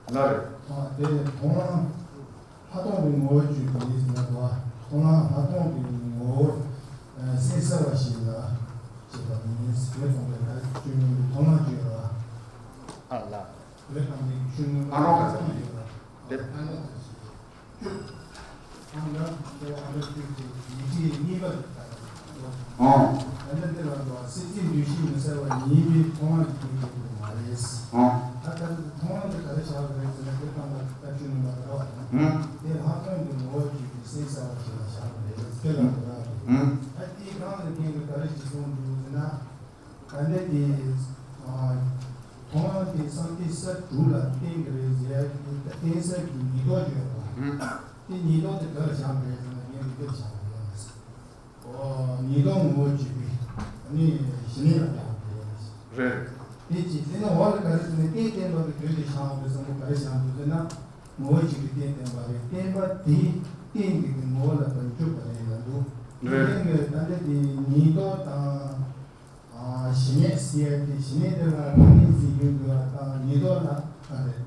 ང་རེད། ཨ་དེ་ནས་དོང་ལ། ལྷག་མཐོང་གི་ངོ་བོ་བཅུ་དེ་ཡིན་ན་དོ། མཐོང་ལམ་ལྷག་མཐོང་གི་ངོ་བོར་གསལ་གསལ་བ་ཞིག་ལ་བྱེད་པ་ཡིན། དེ་མཐོང་བའི་ཐ་སྙད་བཅུ་གཉིས་ཀྱི་མཐོང་ལམ་བཅུ་ཡོད་ལ། ཨ་ལ། དེ་དང་དེ་བཅུ་གཉིས་ཨ་རོགས་ག་ས་ཡོད་ལ། དེ་ཨ་རོགས་ག་ས་ཡོད། ཨང་ག་དེ་ཨ་རོགས་བཅུ་དེ་ཡིག་ཆའི་གཉིས་པ་ལ། ཨང་། ད་ནི་དེ་ལ་འགྲོ་བ་སྲིད་རྩེའི་འདུ་ཤེས་མི་གསལ་བ་ཉིད་པའི་མཐོང་ལམ་གྱི་སྐད་ཆ་དེ་མ་རེད། ཨང་། ད་ལྟ་མཐོང་ལམ་དེ་ག་རེ་བཞག་པ་རེད་ཟེར་ན། དེ་ལྟ་བུ་ལྟ་བཅུ་ནི་མ་རེད་བ། ཨང་། དེ་ལྷག་མཐོང་གི་ངོ་བོ་བཅུ་དེ་གསལ་གསལ་བ་ཞིག་ལ་བཞག་པ་རེད། དེ་ལ་འགྲོ་བ་རེད། ཨང་། ད་དེའི་སྒང་ལ་རྒན་གྱིས་ག་རེ་ཞིག་གསུངས་འདུག་ཟེར་ན། ད་ལྟ་དེ་མཐོང་ལམ་དེ་བསམ་གཏན་ས་དྲུག་ལ་བརྟེན་གྱི་རེད་ཟེར་ཡ་གི་བརྟེན་ས་གི་ཉིས་སྟོང་བརྗོད་པ། ཨང་། དེ་ཉིས་སྟོང་དེ་ག་རེ་བཞག་པ་རེད་ཟེར་ན། རྒན་གྱིས་འདི་བཞག་པ་རེད། ཨོ། ཉིས་སྟོང་ངོ་བོ་གཅིག་པའི་ནི་ཞི་གནས་ལ་བཞག་པ་རེད། རེད། དེ་ཅི་དེ་ནི་འོག་ལ་ག་རེ་ཟེར་ན། རྟེན་བརྟེན་པ་གི་དོན་དེ་བཞག་པ་རེད་བསམ་པ་ག་རེ་བཞག་འདུག་ཟེར་ན། ངོ་བོ་གཅིག་གི་རྟེན་བརྟེན་པ་རེད། བརྟེན་པ་དེ་རྟེན་གྱི་ངོ་བོ་ལ་བར་འཇུག་པ་རེད་ལབ་འདུག་རེད། རྟེན་གྱི་ད་ལྟ་དེ་ཉིས་སྟོང་དང་། ཨ། ཞི་གནས་ཟེར་ཡ་དེ། ཞི་གནས་དེ་ལ་ཏིང་ངེ་འཛིན་ཡོད་དགོས་པ་དང་། ཉིས་སྟོང་ལ་ཨ་རེད།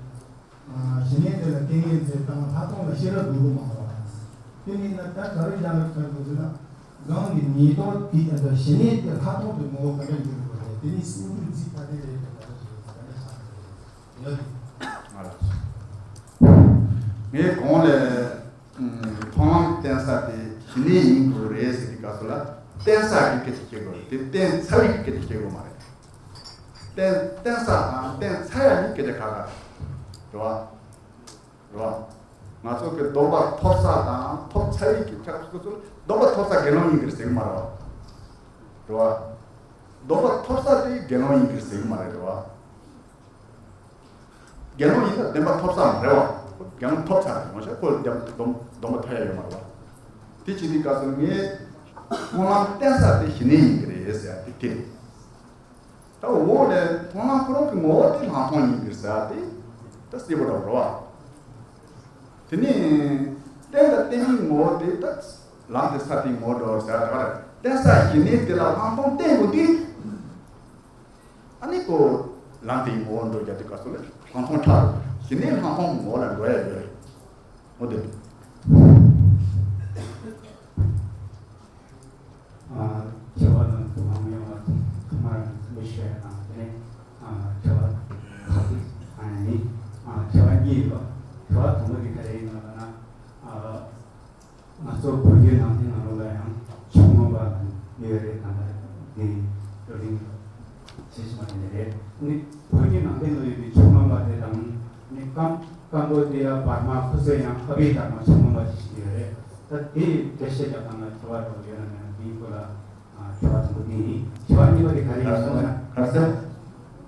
ཨ། ཞི་གནས་དེ་ལ་ཏིང་ངེ་འཛིན་དང་ལྷག་མཐོང་ལ་ཤེས་རབ་འདུ་བ་མ་རེད་བ། དེ་མིན་ན་ད་ག་རེ་ཡང་ལ་ཁར་འདུག་ཟེར་ན། གང་གི་ཉིས་སྟོང་དེ་ཨ། ཞི་གནས་དེ་ལྷག་མཐོང་དུ་ངོ་བོ་ག་འདྲ་འགྱུར་དགོས་རེད། དེ་ནི་སེམས་རྒྱུད་རྫིག་པ་དེ་རེད། ག་འདྲ་ཞིག་རེད། ག་འདྲ་ཞིག་རེད། ཡོད། ང་ལ། ངས་གོང་ལ། ཨུམ། མཐོང་ལམ་བརྟེན་ས་དེ་ཞི་གནས་ཡིན་དགོས་རེད་ཟེར་གྱི་སྐབས་སུ་ལ། བརྟེན་ས་གི་སྐད་ཆ་བཤད་དགོས་རེད། དེ་བརྟེན་ཚར་བའི་སྐད་ཆ་བཤད་དགོས་མ་རེད། བརྟེན་བརྟེན་ས་དང་བརྟེན་ཚར་ཡ་གཉིས་སྐད་ཆ་ཁག་ཁག་རེད་བ། རེད་བ། ང་ཚོ་གི་སྡོམ་པ་ཐོབ་ས་དང་ཐོབ་ཚར་བའི་སྐད་ཆ་སོ་སོ་ལ། སྡོམ་པ་ཐོབ་ས་དགེ་སློང་ཡིན་གྱི་རེད་ཟེར་གྱི་མ་རེད་བ། རེད་བ། སྡོམ་པ་ཐོབ་ས་དེ་དགེ་སློང་ཡིན་གྱི་རེད་ཟེར་གྱི་མ་རེད། རེད་བ། དགེ་སློང་ཡིན་ན་བདེན་པ་ཐོབ་ས་མ་རེད་བ། དགེ་སློང་ཐོབ་ཚར་རེད་མ་གཏོགས་ཁོ་ལ་བདེན་པ་སྡོམ་སྡོམ་པ་ཐོབ་ཡ་ཡོད་མ་རེད་བ། དེ་བྱེད་དུས་སྐབས་སུ་ངས་མཐོང་ལམ་བརྟེན་ས་དེ་ཞི་གནས་ཡིན་གྱི་རེད་ཟེར་ཡ་དེ་དེ་རེད། ད་འོག་ལས་མཐོང་ལམ་ཁོ་རང་གི་ངོ་བོ་དེ་ལྷག་མཐོང་ཡིན་གྱི་རེད་ཟེར་ཡ་དེ་ད་གསལ་པོ་འདྲ་བོ་རེད་བ། དེ་ནས་རྟེན་དང་བརྟེན་མིན་ངོ་བོ་དེ་ད་ལམ་དེ་ས་དེའི་ངོ་བོ་འདྲ་བོ་ཟེར་ཡ་ད་ག་རེད། བརྟེན་ས་ཞི་གནས་དེ་ལ་ལྷག་མཐོང་བརྟེན་དགོས་དུས། ཨ་ནི་ཁོ་ལམ་དེའི་ངོ་བོ་འགྲོ་རྒྱུ་དེ་སྐབས་སུ་ལ་ལྷག་མཐོང་ཆགས་རེད། ཞི་གནས་ལྷག་མཐོང་གི་ངོ་བོ་ལ་འགྲོ་ཡ་ཡོད་རེད། འོ་དེ་རེད། ཨ། དྲི་བ་དང་དུ་མ་ཡོང་བ་ཐོག་མར་འཚམས་འདྲི་ཞུ་ཡ་དང་། དེ་ནས་ཨ། དྲི་བ་ཁག་ཅིག་ཨ་ནི་ཨ། དྲི་བ་གཉིས་ཡོད། དྲི་བ་དང་པོ་དེ་ག་རེ་ཡིན་ལབ་ན། ཨ། ང་ཚོ་བོད་བརྒྱུད་ནང་བསྟན་ནང་ལོགས་ལ་ཡང་ཆོས་མངོན་པ་ཡོད་རེད། ད་ལྟ་འདི་བགྲོ་གླེང་བྱེད་བཞིན་པ་དེ་རེད། ནི་བོད་བརྒྱུད་ནང་བསྟན་ལ་ཡོད་པའི་ཆོས་མངོན་པ་དེ་དང་། ནི་ཀམ་ཀམ་པོ་ཌི་ཡ་བར་མ་ཁུ་སེ་ཡང་ཨ་བྷི་དྷརྨ་ཆོས་མངོན་པ་ཞིག་ཡོད་རེད། ད་དེ་འགྲེལ་བཤད་རྒྱག་སྟངས་ལ་དྲི་བ་འདྲ་བོ་ཡོད་ན་མེད་ན། དེའི་སྐོར་ལ་ཨ། དྲི་བ་དང་པོ་དེ་ཡིན། དྲི་བ་གཉིས་པ་དེ་ག་རེ་ཡིན་ཟེར་ན། ག་རེ་ཟེར།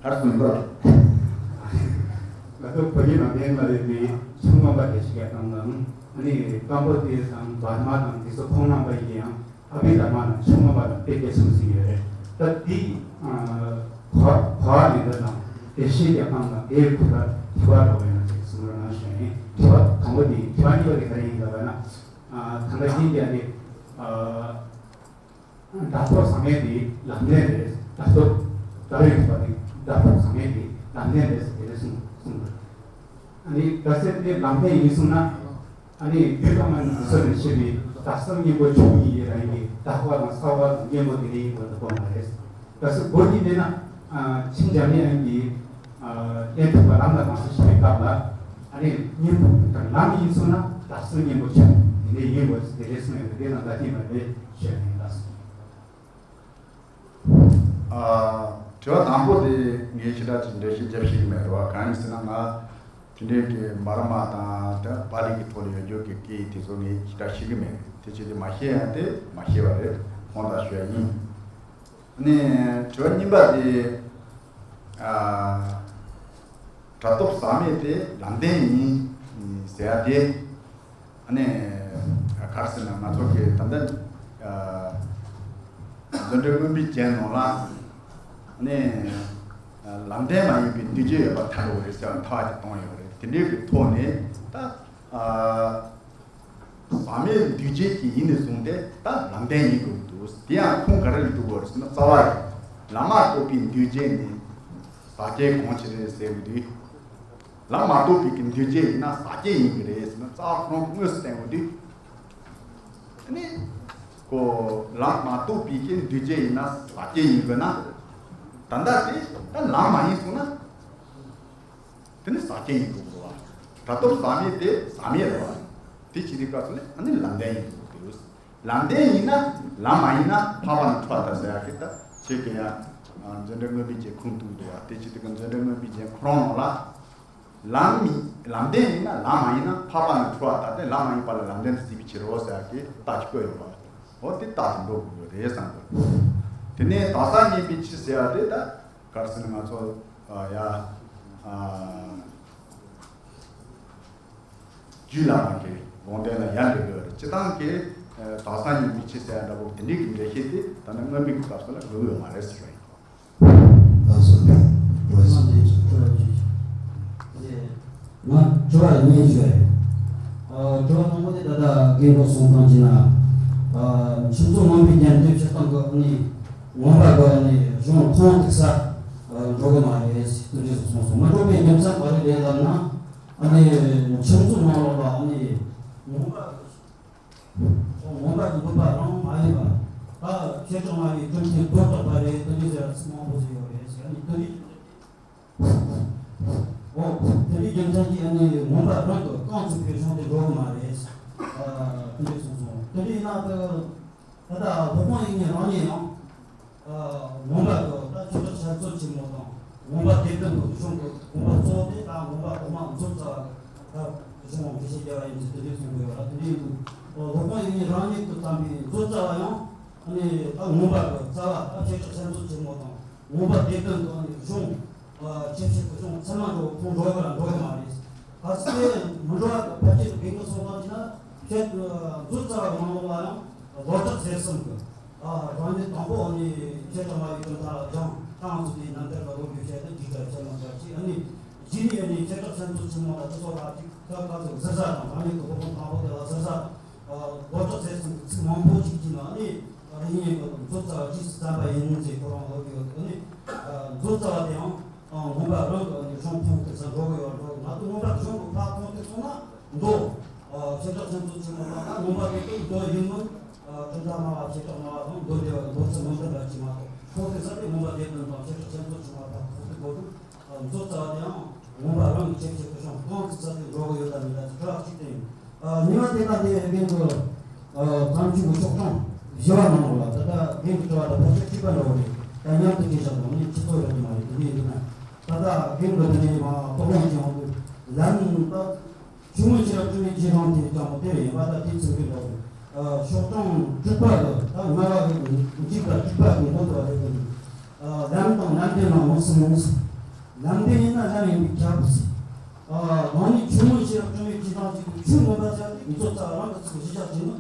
ག་རེ་གསུངས་འདུག་ང་ཚོ་བོད་བརྒྱུད་ནང་བསྟན་ལ་ཡོད་པའི་ཆོས་མངོན་པ་དེ་ཞིག་ཡག་དང་དང་། ཨ་ནི་ཀམ་པོ་ཌི་ཡ་དང་བར་མ་དང་དེ་ཚོ་ཁོང་རྣམ་པ་ཡིན་ཡང་ཨ་བྷི་དྷརྨ་དང་ཆོས་མངོན་པ་དང་དཔེ་དེ་གསུངས་ཟིན་ཡོད་རེད། ད་དེ་གོ་གོ་བ་ལེན་པ་དང་དེ་ཤེས་རྒྱག་སྟངས་དང་དེའི་ཁུ་ད་དྲི་བ་འདྲ་བོ་ཡོད་ན་ཅིག་གསུང་རོགས་གནང་ཞུ་ཡ་ཡིན། དྲི་བ་དང་པོ་དེ་ཡིན། དྲི་བ་གཉིས་པ་དེ་ག་རེ་ཡིན་ལབ་ན། ཨ། ད་ལྟ་ཡིན་ཀྱང་ནི། ཨ། དག་ཐོབ་ཟག་མེད་དེ་ལམ་བདེན་རེད། དག་ཐོབ་ད་རེས་ཡོད་པ་དེ་དག་ཐོབ་ཟག་མེད་དེ་ལམ་བདེན་རེད་ཟེར་དེ་འདྲ་གསུངས་གསུངས་འདུག་ཨ་ནི་གལ་སྲིད་དེ་ལམ་བདེན་ཡིན་གསུངས་ན། ཨ་ནི་རྒྱུ་དང་ངན་ནི་ཟུར་ནས་ཕྱེ་བའི་དག་སེལ་གཉེན་པོ་ཆོས་ཉིད་ཀྱི་རང་གི་དག་པ་དང་གསལ་བ་དང་གཉེན་པོ་དེ་འདྲ་ཡིན་དགོས་དགོས་མ་རེད། གལ་སྲིད་སྒོ་གཉིས་མེད་ན། ཨ། མཁྱེན་འཇམ་དབྱངས་ཀྱིས། ཨ། གནས་ཐུབ་པ་ལམ་ལ་མ་སོགས་ཞེས་པའི་སྐབས་ལ། ཨ་ནི་གཉེན་པོ་དང་ལམ་ཡིན་གསུངས་ན་དག་སེལ་གཉེན་པོ་ཆོས་དེ་འདྲ་ཡིན་དགོས་ཟེར་དེ་འདྲ་གསུངས་ཡོད་པས། དེ་ལ་འགལ་རྐྱེན་མེད་པས་ཞུ་ཡ་ཡིན་ལགས། ཨ། དྲི་བ་དང་པོ་དེ་ངས་ཞེ་དྲག་ཅིག་འགྲེལ་བཤད་རྒྱབ་ཤེས་ཀྱི་མེད་རེད་བ། གང་ཡིན་ཟེར་ན་ང་དེ་འདྲའི་གི་མ་ར་མ་དང་དེ་པཱ་ལི་གི་ཐོག་ལ་ཡོད་རྒྱུ་གི་སྐད་ཡིག་དེ་ཚོ་ངས་ཞེ་དྲག་ཤེས་ཀྱི་མེད། དེ་བྱས་ཏེ་མ་ཤེས་ཡང་དེ་མ་ཤེས་པ་རེད། དགོངས་དག་ཞུ་ཡ་ཡིན། ནས་དྲི་བ་གཉིས་པ་དེ། ཨ། དག་ཐོབ་ཟག་མེད་དེ་ལམ་བདེན་ཡིན་ཟེར་ཡ་དེ། ཨ་ནི་ག་རེ་ཟེར་ན། ང་ཚོ་གི་ད་ལྟ། ཨ། མཛོད་འགྲེལ་མངོན་པའི་རྒྱན་ནང་ལ། ཨ་ནི་ལམ་བདེན་མ་ཡིན་པའི་འདུས་བྱས་ཡོད་པར་ཐལ་དགོས་རེད་ཟེར་བ་ཐལ་བ་ཅིག་གཏོང་ཡོད་རེད། དེ་འདྲའི་གི་ཐོག་ནས་ད། ཨ། ཟག་མེད་འདུས་བྱས་ཀྱི་ཡིན་ནས་བཟུང་སྟེ་ད་ལམ་བདེན་ཡིན་དགོས་འདུག་དེ་ཡང་ཁུངས་ག་རེ་ལ་གཏུགས་དགོས་རེད་ཟེར་ན། རྩ་བ་རེད། བླ་མ་རྟོགས་པའི་འདུས་བྱས་ནི་ཟག་བཅས་གང་ཞིག་རེད་ཟེར་གྱི་འདུག་ལམ་མ་རྟོགས་པའི་གི་འདུས་བྱས་ཡིན་ན་ཟག་བཅས་ཡིན་གྱི་རེད་ཟེར་ན། རྩ་བ་ཁོ་རང་དངོས་སུ་བསྟན་ཡོང་དུས། དེ་ནས་ཁོ་ལམ་མ་རྟོགས་པའི་གི་འདུས་བྱས་ཡིན་ན་ཟག་བཅས་ཡིན་དགོས་ན། ད་ལྟ་དེ་ད་ལམ་མ་ཡིན་སོང་ན། དེ་ནི་ཟག་བཅས་ཡིན་དགོས་པ། ད་དུང་ཟག་མེད་དེ་ཟག་མེད་རེད་བ། དེ་བྱེད་དུས་སྐབས་སུ་ནི་ཨ་ནི་ལམ་བདེན་ཡིན་དགོས་ཀྱི་འདུག། ལམ་བདེན་ཡིན་ན་ལམ་མ་ཡིན་ན་འཕགས་པ་ནས་འཁྲུལ་བ་དང་ཟེར་ཡག་གི། ད་ཁྱེད་ཀྱི་ཡང་མཛད་འཕྲིན་མངོན་པའི་རྒྱན་ཁུངས་གཏུགས་འདུག་བ། དེ་བྱེད་དུས་ཀྱི་མཛད་འཕྲིན་མངོན་པའི་རྒྱན་ཁོ་རང་ནང་ལ། ལམ་ཡིན་ལམ་བདེན་ཡིན་ན་ལམ་མ་ཡིན་ན་འཕགས་པ་ནས་འཁྲུལ་བ་དང་། དེ་ལམ་མ་ཡིན་པ་ལ་ལམ་བདེན་དུ་བརྩིས་པའི་ཕྱིར་རོ་ཟེར་ཡག་གི་རྟགས་ཅིག་བཀོད་ཡོད་པ། འོ་དེ་རྟགས་དེ་འགྲོ་དགོས་ཀྱི་རེད་བསམ་གི། དེ་ནས་དག་ས་གཉིས་པའི་ཕྱིར་ཟེར་ཡག་དེ་ད་ག་རེ་ཟེར་ན། ང་ཚོ་ཨ་ཡ་ཨ་རྒྱུད་བླ་མ་གི་དགོངས་དོན་ལ་ཡ་འགྲེལ་དགོས་རེད། སྤྱིར་བཏང་གི་ཨ་དག་ས་གཉིས་པའི་ཕྱིར་ཟེར་ཡག་འདྲ་པོ་དེ་འདྲའི་གི་འགྲེལ་བཤད་དེ་ད་ནི་མངོན་པའི་གི་སྐབས་སུ་ལ་དགོས་ཀྱི་ཡོད་མ་རེད་ཟེར་བ་ཡིན། ལགས་སོ། བཀྲ་ཤིས་བདེ་ལེགས། ང་དྲི་བ་གཉིས་ཞུ་ཡ་ཡོད། ཨ་དྲི་བ་དང་པོ་དེ་ད་ལྟ་རྒན་པོ་གསུངས་སྟངས་ཀྱི་ནང་། ཨ་ཁྱིམ་སོགས་མངོན་པའི་རྒྱན་དེ་བྱེད་སྟངས་ཀྱི་ཨ་ནི་མངོན་པ་གི་ཨ་ནི་གཞུང་ཁུངས་གཏུགས་ས་ཨ་འགྲོ་གི་མ་རེད་ཟེར་དེ་འདྲ་གསུངས་སོང་། མི་འགྲོ་བའི་རྒྱུ་མཚན་ག་རེ་རེད་ལབ་ན། ཨ་ནི་ཁྱིམ་སོགས་མ་ལོག་ལ་ཨ་ནི་མངོན་པ་མངོན་པ་གི་འདོད་པ་རང་མ་ཡིན་པ། ད་བྱེ་བྲག་སྨྲ་བའི་གྲུབ་མཐས་མདོར་བསྡུས་པ་རེད། དེ་འདྲ་ཟེར་ཚིག་མང་པོ་ཞིག་ཡོད་རེད་ཟེར། ཨ་ནི་དེ་འདྲའི། འོ། དེ་འདྲའི་རྒྱུ་མཚན་གྱིས་ཨ་ནི་མངོན་པ་རང་གིས་རྐང་བཙུགས་པའི་གཞུང་དེ་འགྲོ་གི་མ་རེད། ཨ་དེ་འདྲ་གསུངས་སོང་། དེ་འདྲ་ཡིན་ན་ད་ད་ལྟ་སློབ་དཔོན་དབྱིག་གཉེན་རང་ཉིད་ཡང་། ཨ་མངོན་པ་གི་ད་ཆོས་གྲགས་ཆེན་པོ་ཆེན་མོ་དང་། མངོན་པ་སྡེ་བདུན་གྱི་གཞུང་གི་དགོངས་པ་གཙོ་བོ་དེ་ད་མངོན་པ་ཐོག་མ་མཛོད་རྩ་བ་གི་ད་གཞུང་དགེ་བཤེས་རྒྱལ་བ་དབྱིག་གཉེན་གྱིས་དེ་འདྲ་གསུངས་ཡོད་ར། དེ་འདྲ་ཡིན་དུས་སློབ་དཔོན་དབྱིག་གཉེན་རང་ཉིད་ཀྱིས་བརྩམས་པའི་མཛོད་རྩ་བ་ཡང་ཨ་ནི་ད་མངོན་པ་གི་རྩ་བ་ད་ཆོས་གྲགས་ཆེན་པོ་ཆེན་མོ་དང་། མངོན་པ་སྡེ་བདུན་དང་ནི་གཞུང་ཆེ་ཆེ་གི་གཞུང་ཚད་མ་འགྲོ་ཁོང་འགྲོ་གི་ར་འགྲོ་གི་མ་རེད། གལ་སྲིད་དེ་མི་འགྲོ་བ་དང་ཕལ་ཆེར་དགེ་བསྙེན་གསུང་སྟངས་ཀྱི་ན་ཁྱེད་མཛོད་རྩ་བ་ནང་ལོགས་ལ་ཡང་བློ་གྲགས་ཟེར་གསུམ་གི། ཨ་རང་ཉིད་དང་པོ་ནི་ཆོས་གྲགས་སྨྲ་བའི་གྲུབ་མཐའ་སྦྱངས། ཐང་ཚུགས་ཏེ་རྣམ་ཐར་ལ་སློབ་རྒྱུ་བྱས་ཏེ་འཇིགས་དང་བྱད་མ་སྦྱར་ཅིག་ཨ་ནི་རྗེས་ནས་ནི་ཆོས་གྲགས་ཆེན་པོ་ཆེན་མོ་ལ་ཅི་སོགས་ལ་ཅིག་ཐབས་ག་ཚོད་ཟུར་ཟ་དང་རང་ཉིད་ཀྱི་སློབ་དཔོན་དང་པོ་དེ་ལ་ཟུར་ཟ་དང་། ཨ་བློ་གྲགས་ཟེར་གསུམ་གྱི་ཚིག་མང་པོ་ཅིག་གྱིས་ན་ཨ་ནི་ཨ་རིང་ཡིན་པ་མཛོད་རྩ་བ་རྗེས་སུ་བརྩམས་པ་ཡིན་ཟེར་ཁོ་རང་ལོ་རྒྱུས་ཡོད་དེ། ཨ་ནི་མཛོད་རྩ་བ་དེའང་མངོན་པ་རང་གི་ཨ་ནི་གཞུང་ཁུངས་གཏུགས་ས་འགྲོ་གི་ཡོད་འགྲོ་གི། ང་ཚོ་མངོན་པ་གཞུང་གི་ཕར་ཁུངས་གཏུགས་སོང་ན་མདོ། ཨ་བྱེ་བྲག་ཆེན་པོ་ཆེན་མོ་དང་ད་མངོན་པ་སྡེ་བདུན་མདོ་ཡིན་མིན། ཨ་གྲུབ་མཐའ་སྨྲ་བ་བྱེ་བྲག་སྨྲ་བ་དང་མདོ་སྡེ་པ་གི་མདོ་ཚུལ་མི་མཐུན་པ་ཅིག་མ་གཏོགས་ཁུངས་གཏུགས་ས་དེ་མངོན་པ་སྡེ་བདུན་དང་བྱེ་བྲག་ཆེན་པོ་ཆེན་མོ་ཕར་ཁུངས་གཏུགས་དགོས་འདུག། མཛོད་རྩ་བ་དེའང་མངོན་པ་རང་གི་ཁྱད་ཆོས་ཀྱི་གཞུང་གང་ཚིག་ཚར་དུ་འགྲོ་གི་ཡོད་དམ་མེད་དམ་དྲི་བ་གཅིག་དེ་ཡིན། ཨ་གཉིས་པ་དེ་ལ་དེ་རྒན་གྱི་ཨ་བརྩམས་ཆོས་ཀྱི་ཤོག་གྲངས་བཞི་བ་ནང་ལ་ད་ལྟ་རྒན་གྱི་དྲི་བ་དང་ཕལ་ཆེར་གཅིག་པ་འདྲ་བོ་རེད། ད་མཉམ་དུ་དྲིས་བཞག་དང་ནི་ཁྱི་ཚོ་རེད་མ་རེད། དེ་འདྲ་ཡིན་ན་ད་ལྟ་རྒན་གྱི་དེ་ནས་མ་དོགས་སློང་བྱེད་ཡོང་དུས་ལམ་ད། ཆུང་ངུ་ཕྱི་རབས་སྤྲུལ་པའི་རྗེས་འབྲང་དེ་ཀྱང་དེ་ཡིན་པ་ད་དེ་ཚིག་གི་འདྲ་བོ། ཤོག་གྲངས་དྲུག་པ་གི་ད་ལྔ་པ་གི་འཇིག་པ་དྲུག་པ་གི་མགོ་ཐོག་རེད་དེ། ལམ་དང་ལམ་བདེན་ལ་མི་སྲིད་མི་སྲིད། ལམ་བདེན་ཡིན་ན་ལམ་ཡིན་པའི་ཁྱབ་སྲིད། ཨ་ནི་ཆུང་ངུ་ཕྱི་རབས་སྤྲུལ་པའི་རྗེས་འབྲང་གཅིག་ཏུ་ཆོས་མངོན་པ་ཟེར་ཏེ་མི་ཚོགས་རྩ་བ་རང་གི་ཚིག་གཞི་བཞག་བྱས་ན།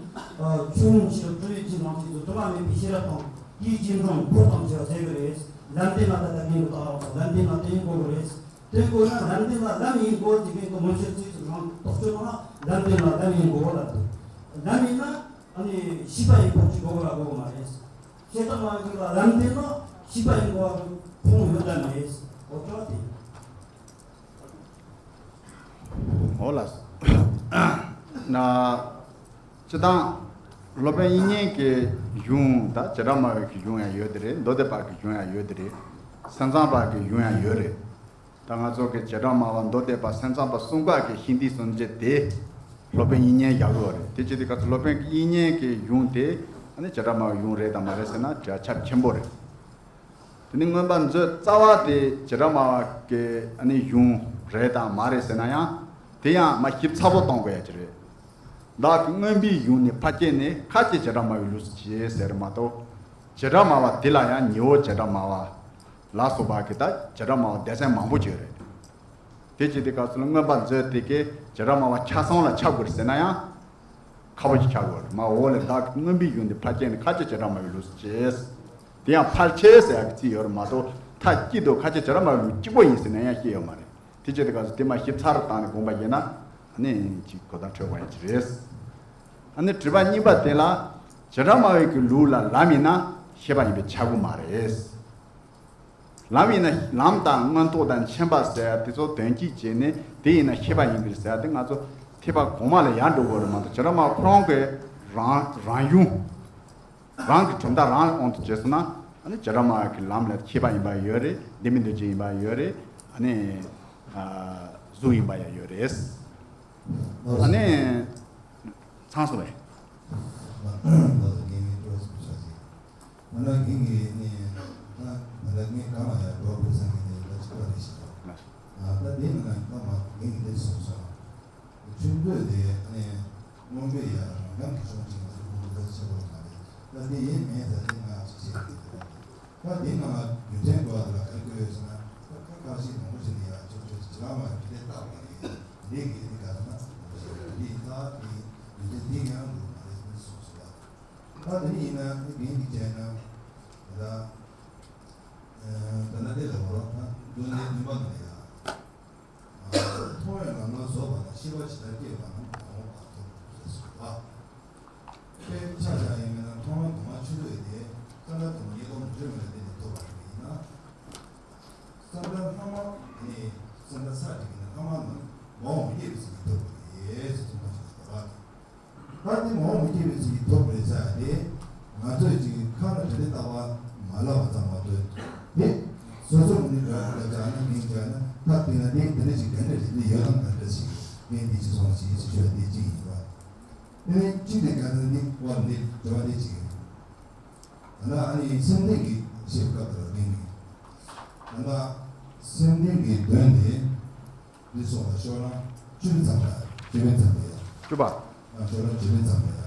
ཆུང་ངུ་ཕྱི་རབས་སྤྲུལ་པའི་རྗེས་འབྲང་གཅིག་ཏུ་དྲི་མ་མེད་པའི་ཤེས་རབ་དང་དེའི་རྗེས་འབྲང་འཁོར་དང་བཅས་པ་ཟེར་གི་རེད། ལམ་བདེན་ལ་ད་ལྟ་རྒན་གྱིས་བཏགས་རོགས་སོང་། ལམ་བདེན་ལ་དེ་ཡིན་དགོས་གི་རེད། དེ་དགོས་ན་ལམ་བདེན་ལ་ལམ་ཡིན་དགོས་ཟེར་མཁན་གྱི་མི་ཤེས་ཚིག་ཅིག་རང་རྟོག་དཔྱོད་ནང་ལམ་བདེན་ལ་ལམ་ཡིན་དགོས་ལབ་འདུག། ལམ་ཡིན་ན་ཨ་ནི་ཤེས་པ་ཡིན་པ་ཅིག་དགོས་གི་ར་དགོས་གི་མ་རེད། བྱེ་བྲག་སྨྲ་བའི་ལ་ལམ་བདེན་ན་ཤེས་པ་ཡིན་དགོས་པ་ཁུངས་ཡོད་དམ་མེད། འོ་དེ་བ་དེ། འོ་ལགས་སོ། ན། སྤྱིར་བཏང་སློབ་དཔོན་དབྱིག་གཉེན་གྱི་གཞུང་ད་བྱེ་བྲག་སྨྲ་བའི་གི་གཞུང་ཡང་ཡོད་དེ་རེད། མདོ་སྡེ་པ་གི་གཞུང་ཡང་ཡོད་དེ་རེད། སེམས་ཙམ་པ་གི་གཞུང་ཡང་ཡོད་རེད། ད་ང་ཚོ་གི་བྱེ་བྲག་སྨྲ་བ་མདོ་སྡེ་པ་སེམས་ཙམ་པ་གསུམ་ཀ་གི་ཤིང་རྟའི་སྲོལ་འབྱེད་དེ་སློབ་དཔོན་དབྱིག་གཉེན་བཞག་ཡོད་རེད། དེ་བྱེད་དུས་སྐབས་སུ་སློབ་དཔོན་དབྱིག་གཉེན་གྱི་གཞུང་དེ་ཨ་ནི་བྱེ་བྲག་སྨྲ་བའི་གཞུང་རེད་དམ་མ་རེད་ཟེར་ན་འགྲེལ་བ་ཁྱབ་ཆེན་པོ་རེད། དེ་ནི་མངོན་པ་མཛོད་རྩ་བ་དེ་བྱེ་བྲག་སྨྲ་བ་གི་ཨ་ནི་གཞུང་རེད་དམ་མ་རེད་ཟེར་ན་ཡང་དེ་ཡང་མ་ཞིབ་ཚགས་པོ་གཏོང་དགོས་ཡ་ཅིག་རེད། བདག་གི་མངོན་པའི་གཞུང་ནི་ཕར་བསྐྱལ་ནས་ཁ་ཅིག་བྱེ་བྲག་སྨྲ་བའི་ལུགས་སུ་བྱེད་ཟེར་མ་གཏོགས། བྱེ་བྲག་སྨྲ་བ་དེ་ལ་ཡང་ཉི་འོད་བྱེ་བྲག་སྨྲ་བ་ལ་སོགས་པ་གི་ད་བྱེ་བྲག་སྨྲ་བ་སྡེ་ཚན་མང་པོ་ཅིག་ཡོད་རེད། དེ་བྱེད་དུས་སྐབས་སུ་ལ་མངོན་པ་མཛོད་དེ་གའི་བྱེ་བྲག་སྨྲ་བ་ཆ་ཚང་ལ་ཁྱབ་དགོས་ཟེར་ན་ཡང་ཁག་པོ་ཅིག་ཆགས་ཡོད་རེད། མ་འོག་ལས་བདག་གི་མངོན་པའི་གཞུང་འདི་ཕར་བསྐྱལ་ནས་ཁ་ཅིག་བྱེ་བྲག་སྨྲ་བའི་ལུགས་སུ་བྱེད། དེ་ཡང་ཕལ་ཆེར་ཟེར་ཡག་གི་ཚིག་ཡོད་རེད་མ་གཏོགས་མཐའ་གཅིག་ཏུ་ཁ་ཅིག་བྱེ་བྲག་སྨྲ་བའི་ལུགས་གཅིག་པོ་ཡིན་ཟེར་ན་ཡང་བཤད་ཡོད་མ་རེད། དེ་བྱེད་དུས་སྐབས་སུ་དེ་མ་ཞིབ་ཚགས་རུ་བཏང་ནས་དགོངས་པ་བཞེས་ན་ཨ་ནི་ཅིག་གོ་བརྡ་འཕྲོད་པ་ཡང་ཅིག་རེད། ཨ་ནི་དྲི་བ་གཉིས་པ་དེ་ལ་བྱེ་བྲག་སྨྲ་བའི་གི་ལུགས་ལ་ལམ་ཡིན་ན་ཤེས་པ་ཡིན་པས་ཁྱབ་ཀྱི་མ་རེད། ལམ་ཡིན་ན་ལམ་དང་མངོན་རྟོགས་དང་མཁྱེན་པ་ཟེར་ཡ་དེ་ཚོ་དོན་གཅིག་བྱས་ནས་དེ་ཡིན་ན་ཤེས་པ་ཡིན་པས་ཟེར་ཡ་དེ་ང་ཚོ་ཐེག་པ་གོང་མ་ལ་ཡར་འགྲོ་དགོས་རེད་མ་གཏོགས་བྱེ་བྲག་སྨྲ་བ་ཁོ་རང་གི་རང་རང་གཞུང་རང་གི་གྲུབ་མཐའ་རང་ལ་དབང་དུ་བྱས་སོང་ན་ཨ་ནི་བྱེ་བྲག་སྨྲ་བ་གི་ལམ་ལ་མཁས་པ་ཡིན་པ་ཡོད་རེད། ལྡན་མིན་འདུ་བྱེད་ཡིན་པ་ཡོད་རེད། ཨ་ནི་གཟུགས་ཡིན་པ་ཡང་ཡོད་རེད། ཨ་ནི་ཚང་སོང་བས། ང་ལ་ངའི་ནི་ད་ད་ལྟ་ངའི་གང་ལ་ཡང་འགྲོ་དགོས་ས་ངའི་ནི་ད་ཅི་པ་རེད་ཤག་ད་དེ་ནི་ང་ད་མ་ངའི་ནི་དེ་སོང་སོང་། ཆུ་འདོད་དེ་ནི་དངོས་པོའི་ཡང་རང་རྐྱང་གི་ཕྱོགས་གཅིག་མ་གཏོགས་ཁོང་ཁྲོ་ཚ་ཆེ་བ་མ་རེད། ད་དེ་ཡིན་མིན་ད་དེ་ང་ཅིག་བྱེད་ཀྱི་རེད། ད་དེ་ནང་ལ་རྒྱུ་མཚན་དགོས་པ་དེ་ལ་ག་རེ་བཀོད་ཡོད་ཟེར་ན། ད་ཁ་ཁ་ཤས་མང་པོ་ཞིག་ལ་ཡང་ཆོག་ཆོག་ཅིག་ལ་མ་རེད་དེ་བཏགས་པ་རེད། འདི་གི་འདི་ག་ཟེར་ན་འདི་ད་དེ་རྒྱུ་མཚན་འདི་ཡང་འགྲོ་མ་རེད་ཟེར་ནས་གསུངས་སོང་ལ། ད་དེ་ནི་ཡིན་ན་ནི་རྒན་གྱིས་བྱས་ན་ད་ད་ལྟ་དེ་ལ་བར་ད་འདུག་ནས་འདུན་པ་ན་ཡང་། མཐོང་བའི་ལམ་ལ་རྫོགས་པ་དང་ཤེས་པ་ཇི་ལྟར་སྐྱེས་པ་རྣམས་གོང་འོག་ལ་ཐོབ་ཟེར་སོང་བ། དཔེ་ཆ་བཞག་ཡིན་ན་མཐོང་བ་དུ་མ་ཆུ་འདོད་དེ་བསམ་པ་དུ་མ་ཉེ་དོ་མུ་ཆུ་མེད་ལ་བརྟེན་ནས་ཐོབ་པ་ཡིན་ན། བསམ་པ་ལྷག་མ་ནི་བསམ་པ་ས་དེ་ཡིན་ན་ལྷག་མ་ནི་མ་འོངས་པ་སྐྱེས་པའི་ཚེ་ཐོབ་པ་རེད་ཟེར་གསུངས་པ་ཞིག་ལ་བ། ད་དེ་མ་འོངས་པ་སྐྱེས་པའི་ཚེ་ཡི་ཐོབ་པ་རེད་ཟེར་ཏེ། ང་ཚོས་ཅིག་ཁ་ལ་དྲི་ལན་བཏབ་པ་མ་ལབ་པ་ཙམ་མ་གཏོགས། དེ་སོ་སོ་མི་ནི་ག་ལ་བྱ་ན་མིན་བྱ་ན་ཐབས་དེ་ན་དེ་དེ་འདྲ་ཞིག་ག་འདྲ་རེད། འདི་ཡོད་དམ་ག་འདྲ་ཞིག་ངས་འདི་ཅི་སོང་ཞིག་ཅི་ཤོད་འདི་ཅི་ཡིན་པ། དེ་ནས་གཅིག་དེ་ག་ཚོད་འདི་བར་འདི་དྲི་བ་འདི་ཅི་ཡིན། ད་ལྟ་ཨ་ནི་སེམས་ལྡན་གྱི་ཞེས་སྐབས་དེར་གླེང་གི། ད་ལྟ་སེམས་ལྡན་གྱི་དོན་དེ། འདི་སོགས་ལ་ཤོག་ལ་བཅུ་པའི་མཚམས་ལ་བཅུ་པའི་མཚམས་ལ་ཡང་། བཅུ་པ། ཨ་ཤོག་ལ་བཅུ་པའི་མཚམས་ལ་ཡང་།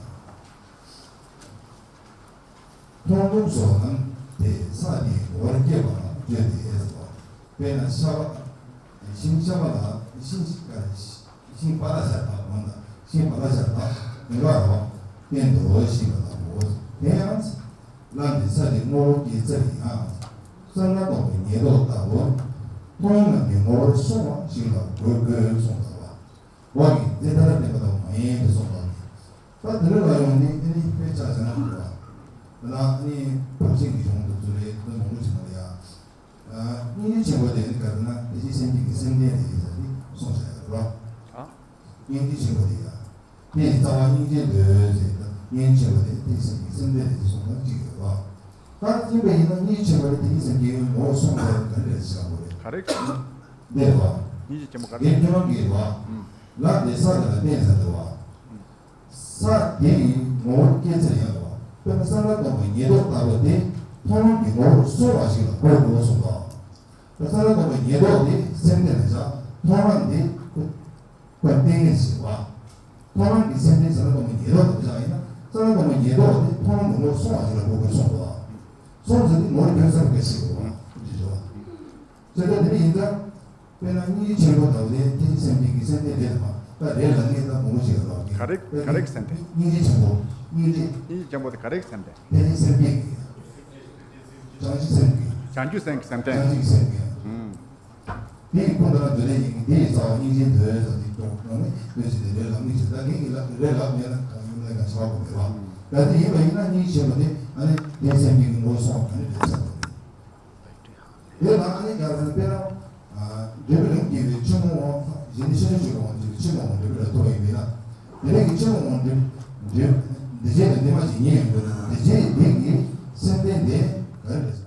མཐོང་ལམ་སོགས་རྣམས་དེ་ས་དེའི་ངོ་བོར་སྐྱེས་པ་ལ་བརྗོད་དེ་ཟེར་བ། དཔེར་ན་ཤ་བ། ཤིང་ཤ་བ་ལ་ཤིང་ཤིང་པ་ལ་ཤ་དང་མ་ན་ཤིང་པ་ལ་ཤ་དང་མི་འགག་རོ། བསྟན་དུ་ཞིག་ལ་དང་པོ། དེ་ཡང་། ལམ་དེ་ས་དེ་ངོ་བོ་སྐྱེ་ཚར་ཡང་། བསམ་ན་སྟོང་པའི་ཉེར་བསྡོགས་ལྟ་བུ། མཐོང་ལམ་གྱི་ངོ་བོར་སོང་བ་ཞིག་ལ་གོ་དགོས་གསུངས་པ། བ་གི་ཛེ་ད་ར་བསྟན་པ་དང་མ་ཡིན་དུ་གསུངས་པ། ད་དེ་རེ་ལ་ཡོང་ནི་ཨ་ནི་དཔེ་ཆ་བྱ་ན་འགྲོ་བ། ད་ཨ་ནི་བར་ཆད་ཀྱི་གཞུང་དུ་ཚུར་རེ་དོན་མང་པོ་ཞིག་མ་ལ་ཡ། སྙིང་རྗེ་ཆེན་པོ་དེ་ནི་ག་རེ་ན་དེ་བཞིན་སེམས་ཅན་གྱི་སེམས་ལྡན་དེ་ཡིན་ས་དེ་གསུངས་བཞག་ཡོད་རེད་བ། སྙིང་རྗེ་ཆེན་པོ་དེ་ཡ། དེ་ཡི་རྩ་བ་སྙིང་རྗེ་འདོད་ཟེར་ད་སྙིང་རྗེ་ཆེན་པོ་དེ་དེ་སེམས་ཀྱི་སེམས་ལྡན་རེད་ཅེས་གསུངས་པ་གཅིག་ཡོད་པ། ད་ཡིན་པ་ཡིན་ན་སྙིང་རྗེ་ཆེན་པོ་དེ་དེ་སེམས་ཀྱི་ངོ་བོ་གསུངས་པ་ག་རེ་རེད་ཟེར་བ་རེད། ག་རེ་ག་རེ། འདས་པ། སྙིང་རྗེ་ཆེན་པོ་ག་རེ། རྒན་ཁྱོད་རང་གིས་བ། ལ་དེ་ས་དེ་ལ་བརྟེན་ས་དེ་བ། ས་དེ་ཡི་ངོ་བོ་སྐྱེ་ཚེ་ཡང་བ། དཔེར་ན་བསམ་པ་སྟོང་པའི་ཉེར་བསྡོགས་ལྟ་བུ་དེ་མཐོང་ལམ་གྱི་ངོ་བོར་སོང་བ་ཞིག་ལ་གོ་དགོས་གསུངས་པ། བསམ་པ་སྟོང་པའི་ཉེར་བསྡོགས་དེ་སེམས་ལྡན་ལ་བཞག་མཐོང་ལམ་དེ། ཁོ་ལྟས་ངན་ཞིག་བ། མཐོང་ལམ་གྱི་སེམས་ལྡན་བསམ་པ་སྟོང་པའི་ཉེར་བསྡོགས་དེ་བཞག་ཡིན་ན་བསམ་པ་སྟོང་པའི་ཉེར་བསྡོགས་དེ་མཐོང་ལམ་གྱི་ངོ་བོར་སོང་བ་ཞིག་ལ་གོ་དགོས་གསུངས་པ། སོང་ཟེར་དུས་ངོ་བོ་འགྱུར་ཚར་བ་ཞིག་རེད་བ། ཞེས་བྱ་བ། ཟེར་ཏེ་དེ་ནི་ཡིན་ཙང་། དཔེར་ན་སྙིང་རྗེ་ཆེན་པོ་དང་ལས་དེ་སེམས་ཅན་གྱི་སེམས་ལྡན་རེད་དམ། ད་རེད་ལ་ངས་ད་མང་པོ་ཞིག་ལ་ལབ་ཀྱི། ག་རེ་ག་རེ་གི་སེམས་ལྡན། སྙིང་རྗེ་ཆེན་པོ། སྙིང་རྗེ། སྙིང་རྗེ་ཆེན་པོ་དེ་ག་རེ་གི་སེམས་ལྡན། དེ་ནི་སེམས་ཅན་གྱི། བྱང་ཆུབ་སེམས་ཀྱི། བྱང་ཆུབ་སེམས་ཀྱི་སེམས་ལྡན། བྱང་ཆུབ་ཀྱི་སེམས་ཀྱི། ཨུམ། དེ་ཡི་ཁོང་དུ་ན་འདོད་ལྡན་ཡིན་གྱི་དེ་ཡི་རྩ་བ་སྙིང་རྗེ་འདོད་ཟེར་དེ་སྐྱོང་གནང་ནས་འདོད་ཅིག་དེ་རེད་ལབ་ནི་ཞིག་ད་ངས་ཀྱི་ལབ་རེད་ལབ་མེད་ན་གང་ཡིན་ལས་ཀ་ཆགས་པ་མེད་པ། ད་དེ་ཡིན་པ་ཡིན་ན་སྙིང་རྗེ་ཆེན་པོ་དེ་ཨ་ནི་དེ་སེམས་ཅན་གྱི་ངོ་བོ་སོང་བ་ག་ནས་རེད་ཟེར་བ་རེད། དེ་ལ་ཨ་ནི་རྒྱ་ལ་དཔེར་ན། འདོད་པའི་ལམ་སྐྱེས་པའི་ཆེན་མོ་དབང་གཞན་ནི་ཤེས་བྱ་ཆོས་ཀྱི་དབང་གྱུར་ཆེན་མོ་དབང་འདོད་པའི་ལ་ཐོབ་པའི་མི་ལ། དེ་ལས་ཀྱི་ཆེན་མོ་དབང་འདོད་འདོད་འདི་བྱས་ལ་འདི་མ་ཞིག་ཉིད་ཡང་འདོད་ན་འདི་བྱས་འདི་གི་སེམས་ལྡན་དེ་ག་རེ་རེད།